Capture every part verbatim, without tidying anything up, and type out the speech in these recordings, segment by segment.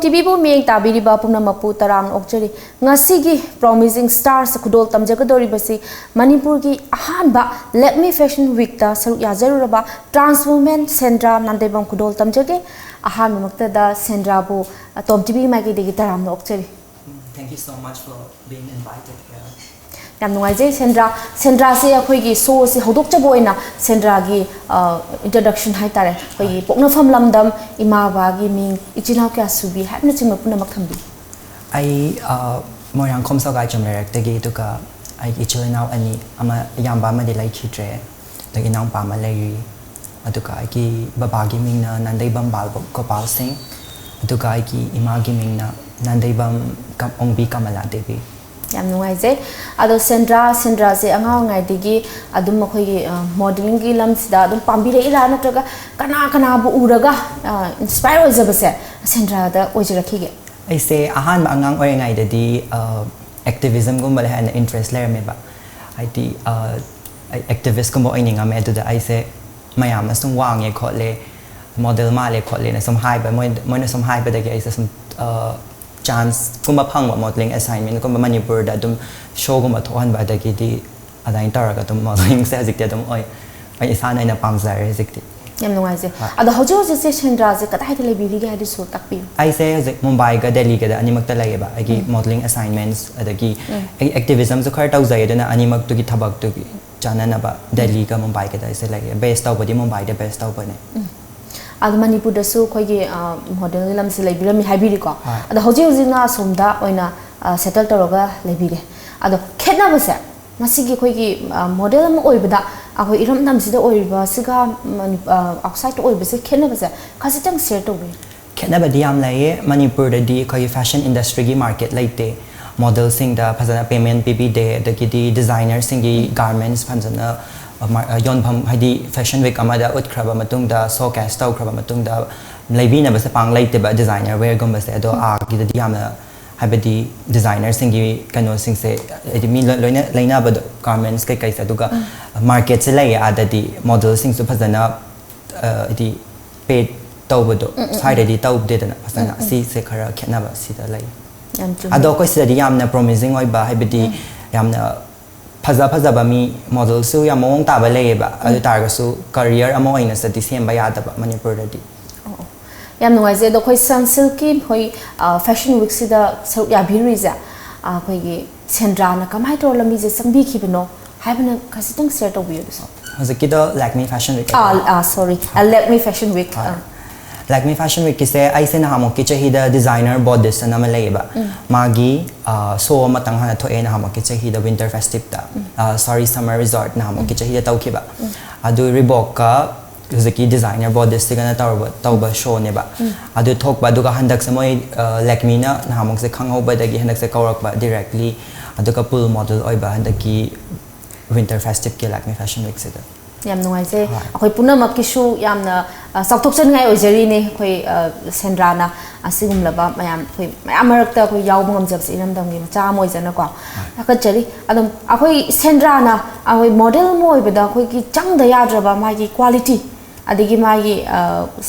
ꯇꯤꯚꯤꯕꯨ ꯃꯤꯠꯌꯦꯡ ꯇꯥꯕꯤꯔꯤꯕ ꯄꯨꯝꯅꯃꯛꯄꯨ ꯇꯔꯥꯝꯅ ꯑꯣꯛꯆꯔꯤ꯫ ꯉꯁꯤꯒꯤ Promising Stars ꯈꯨꯗꯣꯜ ꯇꯝꯖꯒꯗꯧꯔꯤꯕꯁꯤ ꯃꯅꯤꯄꯨꯔꯒꯤ ꯑꯍꯥꯟꯕ Lakme Fashion Weekꯇ ꯁꯔꯨꯛ ꯌꯥꯖꯔꯨꯔꯕ trans woman ꯁꯦꯟꯗ꯭ꯔꯥ ꯅꯥꯟꯗꯩꯕꯝ ꯈꯨꯗꯣꯜ ꯇꯝꯖꯒꯦ꯫ ꯑꯍꯥꯟꯕꯃꯛꯇꯗ ꯁꯦꯟꯗ꯭ꯔꯥꯕꯨ ꯇꯣꯝ ꯇꯤꯚꯤ ꯃꯥꯏꯀꯩꯗꯒꯤ ꯇꯔꯥꯝꯅ ꯑꯣꯛꯆꯔꯤ꯫ Thank you so much for being invited here. ꯌꯥꯝ ꯅꯨꯡꯉꯥꯏꯖꯩ ꯁꯦꯟꯗ꯭ꯔꯥ꯫ ꯁꯦꯟꯗ꯭ꯔꯥꯁꯦ ꯑꯩꯈꯣꯏꯒꯤ ꯁꯣꯁꯦ ꯍꯧꯗꯣꯛꯆꯕ ꯑꯣꯏꯅ ꯁꯦꯟꯗ꯭ꯔꯥꯒꯤ introduction ꯍꯥꯏꯇꯥꯔꯦ, ꯑꯩꯈꯣꯏꯒꯤ ꯄꯣꯛꯅꯐꯝ ꯂꯝꯗꯝ, ꯏꯃꯥ ꯕꯕꯥꯒꯤ ꯃꯤꯡ, ꯏꯆꯤꯜ ꯏꯅꯥꯎ ꯀꯌꯥ ꯁꯨꯕꯤ ꯍꯥꯏꯕꯅꯆꯤꯡꯕ ꯄꯨꯝꯅꯃꯛ ꯊꯝꯕꯤꯌꯨ꯫ ꯑꯩ ꯃꯣꯏꯔꯥꯡꯈꯣꯝ ꯁꯒꯥꯏ ꯆꯨꯝꯂꯩꯔꯛꯇꯒꯤ, ꯑꯗꯨꯒ ꯑꯩꯒꯤ ꯏꯆꯤꯜ ꯏꯅꯥꯎ ꯑꯅꯤ, ꯑꯃ ꯏꯌꯥꯝꯕ ꯑꯃꯗꯤ ꯂꯩꯈꯤꯗ꯭ꯔꯦ, ꯑꯗꯒꯤ ꯏꯅꯥꯎꯄꯥ ꯑꯃ ꯂꯩꯔꯤ꯫ ꯑꯗꯨꯒ ꯑꯩꯒꯤ ꯕꯕꯥꯒꯤ ꯃꯤꯡꯅ ꯅꯥꯟꯗꯩꯕꯝ ꯕꯥꯜ ꯒꯣꯄꯥꯜ ꯁꯤꯡ, ꯑꯗꯨꯒ ꯑꯩꯒꯤ ꯏꯃꯥꯒꯤ ꯃꯤꯡꯅ ꯅꯥꯟꯗꯩꯕꯝ ꯀ- ꯑꯣꯡꯕꯤ ꯀꯃꯂꯥ ꯗꯦꯕꯤ꯫ ꯌꯥꯝ ꯅꯨꯡꯉꯥꯏꯖꯩ꯫ ꯑꯗꯣ ꯁꯦꯟꯗ꯭ꯔꯥ, ꯁꯦꯟꯗ꯭ꯔꯥꯁꯦ ꯑꯉꯥꯡ ꯑꯣꯏꯔꯤꯉꯩꯗꯒꯤ ꯑꯗꯨꯝ ꯑꯩꯈꯣꯏꯒꯤ modelingꯒꯤ ꯂꯝꯁꯤꯗ ꯑꯗꯨꯝ ꯄꯥꯝꯕꯤꯔꯛꯏꯔꯥ, ꯅꯠꯇ꯭ꯔꯒ ꯀꯅꯥ ꯀꯅꯥꯕꯨ ꯎꯔꯒ inspire ꯑꯣꯏꯖꯕꯁꯦ ꯁꯦꯟꯗ꯭ꯔꯥꯗ ꯑꯣꯏꯖꯔꯛꯈꯤꯒꯦ? ꯑꯩꯁꯦ ꯑꯍꯥꯟꯕ ꯑꯉꯥꯡ ꯑꯣꯏꯔꯤꯉꯩꯗꯗꯤ activismꯒꯨꯝꯕꯗ ꯍꯦꯟꯅ interest ꯂꯩꯔꯝꯃꯦꯕ꯫ ꯍꯥꯏꯗꯤ ꯑꯦꯛꯇꯤꯚꯤꯁꯀꯨꯝꯕ ꯑꯣꯏꯅꯤꯡꯉꯝꯃꯦ꯫ ꯑꯗꯨꯗ ꯑꯩꯁꯦ ꯃꯌꯥꯝꯅ ꯁꯨꯝ ꯋꯥꯡꯉꯦ ꯈꯣꯠꯂꯦ, ꯃꯣꯗꯦꯜ ꯃꯥꯜꯂꯦ ꯈꯣꯠꯂꯦꯅ ꯁꯨꯝ ꯍꯥꯏꯕ, ꯃꯣꯏ ꯃꯣꯏꯅ ꯁꯨꯝ ꯍꯥꯏꯕꯗꯒꯤ ꯑꯩꯁꯦ ꯁꯨꯝ ꯆꯥꯟꯁꯀꯨꯝꯕ ꯐꯪꯕ, modelling assignmentꯀꯨꯝꯕ ꯃꯅꯤꯄꯨꯔꯗ ꯑꯗꯨꯝ ꯁꯣꯒꯨꯝꯕ ꯊꯣꯛꯍꯟꯕ, ꯑꯗꯒꯤꯗꯤ ꯑꯗꯨꯃꯥꯏꯅ ꯇꯧꯔꯒ ꯑꯗꯨꯝ modelingꯁꯦ ꯍꯧꯖꯤꯛꯇꯤ ꯑꯗꯨꯝ ꯑꯣꯏ ꯑꯩ ꯏꯁꯥꯅ ꯑꯣꯏꯅ ꯄꯥꯝꯖꯔꯦ ꯍꯧꯖꯤꯛꯇꯤ꯫ ꯌꯥꯝ ꯅꯨꯡꯉꯥꯏꯖꯩ꯫ ꯑꯗꯣ ꯍꯧꯖꯤꯛ ꯍꯧꯖꯤꯛꯁꯦ ꯁꯦꯟꯗ꯭ꯔꯥꯁꯦ ꯀꯗꯥꯏꯗ ꯂꯩꯕꯤꯔꯤꯒꯦ ꯍꯥꯏꯗꯨꯁꯨ ꯇꯥꯛꯄꯤꯌꯨ꯫ ꯑꯩꯁꯦ ꯍꯧꯖꯤꯛ ꯃꯨꯝꯕꯥꯏꯒ ꯗꯦꯜꯂꯤꯒꯗ ꯑꯅꯤꯃꯛꯇ ꯂꯩꯌꯦꯕ꯫ ꯑꯩꯒꯤ modelling assignments, ꯑꯗꯒꯤ ꯑꯩ activismꯁꯨ ꯈꯔ ꯇꯧꯖꯩ, ꯑꯗꯨꯅ ꯑꯅꯤꯃꯛꯇꯨꯒꯤ ꯊꯕꯛꯇꯨꯒꯤ ꯆꯥꯟꯅꯅꯕ ꯗꯦꯜꯂꯤꯒ ꯃꯨꯝꯕꯥꯏꯒꯗ ꯑꯩꯁꯦ ꯂꯩꯌꯦ꯫ Base ꯇꯧꯕꯗꯤ ꯃꯨꯝꯕꯥꯏꯗ base ꯇꯧꯕꯅꯦ꯫ ꯑꯗꯣ ꯃꯅꯤꯄꯨꯔꯗꯁꯨ ꯑꯩꯈꯣꯏꯒꯤ modelꯒꯤ ꯂꯝꯁꯤ ꯂꯩꯕꯤꯔꯝꯃꯤ ꯍꯥꯏꯕꯤꯔꯤꯀꯣ꯫ ꯍꯣꯏ꯫ ꯑꯗꯣ ꯍꯧꯖꯤꯛ ꯍꯧꯖꯤꯛꯅ ꯑꯁꯣꯝꯗ ꯑꯣꯏꯅ settle ꯇꯧꯔꯒ ꯂꯩꯕꯤꯔꯦ꯫ ꯑꯗꯣ ꯈꯦꯠꯅꯕꯁꯦ ꯃꯁꯤꯒꯤ ꯑꯩꯈꯣꯏꯒꯤ model ꯑꯃ ꯑꯣꯏꯕꯗ ꯑꯩꯈꯣꯏ ꯏꯔꯝꯗꯝꯁꯤꯗ ꯑꯣꯏꯔꯤꯕꯁꯤꯒ ꯃꯅꯤ- outsideꯇ ꯑꯣꯏꯕꯁꯦ ꯈꯦꯠꯅꯕꯁꯦ ꯈꯖꯤꯛꯇꯪ share ꯇꯧꯕꯤꯌꯨ꯫ ꯈꯦꯠꯅꯕꯗꯤ ꯌꯥꯝ ꯂꯩꯌꯦ꯫ ꯃꯅꯤꯄꯨꯔꯗꯗꯤ ꯑꯩꯈꯣꯏꯒꯤ fashion industryꯒꯤ market ꯂꯩꯇꯦ꯫ Modelꯁꯤꯡꯗ ꯐꯖꯅ payment ꯄꯤꯕꯤꯗꯦ, ꯑꯗꯒꯤꯗꯤ designerꯁꯤꯡꯒꯤ garments ꯐꯖꯅ ꯌꯣꯟꯐꯝ, ꯍꯥꯏꯗꯤ fashion week ꯑꯃꯗ ꯎꯠꯈ꯭ꯔꯕ ꯃꯇꯨꯡꯗ, showcase ꯇꯧꯈ꯭ꯔꯕ ꯃꯇꯨꯡꯗ ꯂꯩꯕꯤꯅꯕꯁꯦ ꯄꯥꯡ ꯂꯩꯇꯦꯕ designer wearꯒꯨꯝꯕꯁꯦ꯫ ꯑꯗꯣ ꯑꯥꯒꯤꯗꯗꯤ ꯌꯥꯝꯅ, ꯍꯥꯏꯕꯗꯤ designerꯁꯤꯡꯒꯤ ꯀꯩꯅꯣꯁꯤꯡꯁꯦ, ꯍꯥꯏꯗꯤ ꯃꯤ ꯂꯣꯏꯅ ꯂꯩꯅꯕꯗꯣ, garments ꯀꯩꯀꯩꯁꯦ꯫ ꯑꯗꯨꯒ marketꯁꯦ ꯂꯩꯌꯦ ꯑꯥꯗꯗꯤ, modelꯁꯤꯡꯁꯨ ꯐꯖꯅ ꯍꯥꯏꯗꯤ pay ꯇꯧꯕꯗꯣ ꯁ꯭ꯋꯥꯏꯗꯗꯤ ꯇꯧꯗꯦꯗꯅ ꯐꯖꯅ꯫ ꯑꯁꯤꯁꯦ ꯈꯔ ꯈꯦꯠꯅꯕ ꯁꯤꯗ ꯂꯩ꯫ ꯌꯥꯝ ꯆꯨꯝꯃꯤ꯫ ꯑꯗꯣ ꯑꯩꯈꯣꯏ ꯁꯤꯗꯗꯤ ꯌꯥꯝꯅ ꯄ꯭ꯔꯣꯃꯤꯁꯤꯡ ꯑꯣꯏꯕ, ꯍꯥꯏꯕꯗꯤ ꯌꯥꯝꯅ ꯐꯖ ꯐꯖꯕ ꯃꯤ, ꯃꯣꯗꯦꯜꯁꯨ ꯌꯥꯝ ꯃꯑꯣꯡ ꯇꯥꯕ ꯂꯩꯌꯦꯕ꯫ ꯑꯗꯨ ꯇꯥꯔꯒꯁꯨ ꯀꯔꯤꯌꯔ ꯑꯃ ꯑꯣꯏꯅ ꯁꯤꯗꯗꯤ ꯁꯦꯝꯕ ꯌꯥꯗꯕ ꯃꯅꯤꯄꯨꯔꯗꯗꯤ꯫ ꯑꯣ, ꯑꯣ꯫ ꯌꯥꯝ ꯅꯨꯡꯉꯥꯏꯖꯩ꯫ ꯑꯗꯣ ꯑꯩꯈꯣꯏ ꯁꯟꯁꯤꯜꯛꯀꯤ ꯑꯩꯈꯣꯏ ꯐꯦꯁꯟ ꯋꯤꯛꯁꯤꯗ ꯁꯔꯨꯛ ꯌꯥꯕꯤꯔꯨꯔꯤꯁꯦ, ꯑ, ꯑꯩꯈꯣꯏꯒꯤ ꯁꯦꯟꯗ꯭ꯔꯥꯅ ꯀꯃꯥꯏꯅ ꯇꯧꯔ ꯂꯝꯕꯤꯁꯦ ꯆꯪꯕꯤꯈꯤꯕꯅꯣ ꯍꯥꯏꯕꯅ ꯈꯖꯤꯛꯇꯪ ꯁꯤꯌꯔ ꯇꯧꯕꯤꯌꯨ ꯑꯗꯨꯁꯨ꯫ ꯍꯧꯖꯤꯛꯀꯤꯗꯣ ꯂꯦꯛꯃꯤ ꯐꯦꯁꯟ ꯋꯤꯛ꯫ ꯑꯥ, ꯑꯥ, ꯁꯣꯔꯤ, ꯂꯦꯛꯃꯤ ꯐꯦꯁꯟ ꯋꯤꯛ꯫ ꯂꯦꯛꯃꯤ ꯐꯦꯁꯟ ꯋꯤꯛꯀꯤꯁꯦ ꯑꯩꯁꯦ ꯅꯍꯥꯟꯃꯨꯛꯀꯤ ꯆꯍꯤꯗ ꯗꯤꯖꯥꯏꯅꯔ ꯕꯣꯗꯤꯁ ꯑꯅ ꯑꯃ ꯂꯩꯌꯦꯕ꯫ ꯃꯥꯒꯤ ꯁꯣ ꯑꯃꯇꯪ ꯍꯥꯟꯅ ꯊꯣꯛꯑꯦ ꯅꯍꯥꯟꯃꯨꯛꯀꯤ ꯆꯍꯤꯗ, ꯋꯤꯟꯇꯔ ꯐꯦꯁꯇꯤꯚꯇ꯫ ꯁꯣꯔꯤ, ꯁꯝꯃꯔ ꯔꯤꯖꯣꯔꯠ ꯅꯍꯥꯟꯃꯨꯛꯀꯤ ꯆꯍꯤꯗ ꯇꯧꯈꯤꯕ꯫ ꯑꯗꯨ ꯔꯤꯕꯣꯛꯀ ꯍꯧꯖꯤꯛꯀꯤ ꯗꯤꯖꯥꯏꯅꯔ ꯕꯣꯗꯤꯁꯁꯤꯒꯅ ꯇꯧꯔꯕ, ꯇꯧꯕ ꯁꯣꯅꯦꯕ꯫ ꯑꯗꯨ ꯊꯣꯛꯄ, ꯑꯗꯨꯒ ꯍꯟꯗꯛꯁꯦ ꯃꯣꯏ, ꯑ, ꯂꯦꯛꯃꯤꯅ ꯅꯍꯥꯟꯃꯨꯛꯁꯦ ꯈꯪꯍꯧꯕꯗꯒꯤ ꯍꯟꯗꯛꯁꯦ ꯀꯧꯔꯛꯄ ꯗꯤꯔꯦꯛꯂꯤ, ꯑꯗꯨꯒ ꯄꯨꯜ ꯃꯣꯗꯦꯜ ꯑꯣꯏꯕ ꯍꯟꯗꯛꯀꯤ ꯋꯤꯟꯇꯔ ꯐꯦꯁꯇꯤꯚꯀꯤ ꯂꯦꯛꯃꯤ ꯐꯦꯁꯟ ꯋꯤꯛꯁꯤꯗ꯫ ꯌꯥꯝ ꯅꯨꯡꯉꯥꯏꯖꯩ꯫ ꯍꯣꯏ꯫ ꯑꯩꯈꯣꯏ ꯄꯨꯝꯅꯃꯛꯀꯤꯁꯨ ꯌꯥꯝꯅ, ꯑ, ꯆꯥꯎꯊꯣꯛꯆꯅꯤꯡꯉꯥꯏ ꯑꯣꯏꯖꯔꯤꯅꯦ꯫ ꯑꯩꯈꯣꯏ, ꯑ, ꯁꯦꯟꯗ꯭ꯔꯥꯅ ꯑꯁꯤꯒꯨꯝꯂꯕ ꯃꯌꯥꯝ, ꯑꯩꯈꯣꯏ ꯃꯌꯥꯝ ꯃꯔꯛꯇ ꯑꯩꯈꯣꯏ ꯌꯥꯎꯕ ꯉꯝꯖꯕꯁꯦ ꯏꯔꯝꯗꯝꯒꯤ ꯃꯆꯥ ꯑꯃ ꯑꯣꯏꯖꯅꯀꯣ ꯊꯥꯒꯠꯆꯔꯤ꯫ ꯑꯗꯨꯝ ꯑꯩꯈꯣꯏ ꯁꯦꯟꯗ꯭ꯔꯥꯅ ꯑꯩꯈꯣꯏ ꯃꯣꯗꯦꯜ ꯑꯃ ꯑꯣꯏꯕꯗ ꯑꯩꯈꯣꯏꯒꯤ ꯆꯪꯗ ꯌꯥꯗ꯭ꯔꯕ ꯃꯥꯒꯤ ꯀ꯭ꯋꯥꯂꯤꯇꯤ, ꯑꯗꯒꯤ ꯃꯥꯒꯤ, ꯑ,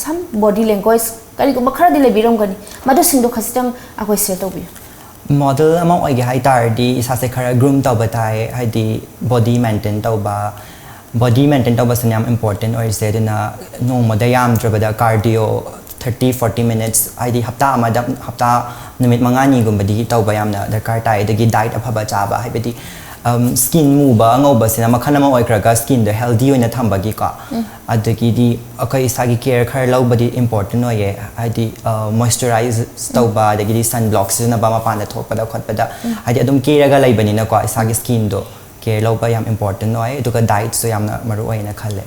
some body language ꯀꯔꯤꯒꯨꯝꯕ ꯈꯔꯗꯤ ꯂꯩꯕꯤꯔꯝꯒꯅꯤ, ꯃꯗꯨꯁꯤꯡꯗꯣ ꯈꯖꯤꯛꯇꯪ ꯑꯩꯈꯣꯏ ꯁꯤꯌꯔ ꯇꯧꯕꯤꯌꯨ꯫ ꯃꯣꯗꯦꯜ ꯑꯃ ꯑꯣꯏꯒꯦ ꯍꯥꯏ ꯇꯥꯔꯗꯤ ꯏꯁꯥꯁꯦ ꯈꯔ ꯒ꯭ꯔꯨꯝ ꯇꯧꯕ ꯇꯥꯏ, ꯍꯥꯏꯗꯤ ꯕꯣꯗꯤ ꯃꯦꯟꯇꯦꯟ ꯇꯧꯕ꯫ ꯕꯣꯗꯤ ꯃꯦꯟꯇꯦꯟ ꯇꯧꯕꯁꯤꯅ ꯌꯥꯝ ꯏꯝꯄꯣꯔꯇꯦꯟ ꯑꯣꯏꯔꯤꯁꯦ꯫ ꯑꯗꯨꯅ ꯅꯣꯡꯃꯗ ꯌꯥꯝꯗ꯭ꯔꯕꯗ ꯀꯥꯔꯗꯤꯑꯣ ꯊꯥꯔꯇꯤ ꯐꯣꯔꯇꯤ ꯃꯤꯅꯤꯠꯁ, ꯍꯥꯏꯗꯤ ꯍꯞꯇꯥ ꯑꯃꯗ, ꯍꯞꯇꯥ ꯅꯨꯃꯤꯠ ꯃꯉꯥꯅꯤꯒꯨꯝꯕꯗꯤ ꯇꯧꯕ ꯌꯥꯝꯅ ꯗꯔꯀꯥꯔ ꯇꯥꯏ꯫ ꯑꯗꯒꯤ ꯗꯥꯏꯠ ꯑꯐꯕ ꯆꯥꯕ, ꯍꯥꯏꯕꯗꯤ ꯁ꯭ꯀꯤꯟ ꯃꯨꯕ ꯑꯉꯧꯕꯁꯤꯅ ꯃꯈꯜ ꯑꯃ ꯑꯣꯏꯈ꯭ꯔꯒ ꯁ꯭ꯀꯤꯟꯗꯣ ꯍꯦꯜꯗꯤ ꯑꯣꯏꯅ ꯊꯝꯕꯒꯤꯀꯣ꯫ ꯑꯗꯒꯤꯗꯤ ꯑꯩꯈꯣꯏ ꯏꯁꯥꯒꯤ ꯀꯦꯌꯔ ꯈꯔ ꯂꯧꯕꯗꯤ ꯏꯝꯄꯣꯔꯇꯦꯟ ꯑꯣꯏꯌꯦ, ꯍꯥꯏꯗꯤ ꯃꯣꯏꯁꯆꯔꯥꯏꯖ ꯇꯧꯕ, ꯑꯗꯒꯤꯗꯤ ꯁꯟ ꯕ꯭ꯂꯣꯛ ꯁꯤꯖꯤꯟꯅꯕ ꯃꯄꯥꯟꯗ ꯊꯣꯛꯄꯗ ꯈꯣꯠꯄꯗ꯫ ꯍꯥꯏꯗꯤ ꯑꯗꯨꯝ ꯀꯦꯔꯒ ꯂꯩꯕꯅꯤꯅꯀꯣ, ꯏꯁꯥꯒꯤ ꯁ꯭ꯀꯤꯟꯗꯣ ꯀꯦꯌꯔ ꯂꯧꯕ ꯌꯥꯝ ꯏꯝꯄꯣꯔꯇꯦꯟ ꯑꯣꯏ꯫ ꯑꯗꯨꯒ ꯗꯥꯏꯠꯁꯨ ꯌꯥꯝꯅ ꯃꯔꯨ ꯑꯣꯏꯅ ꯈꯜꯂꯦ꯫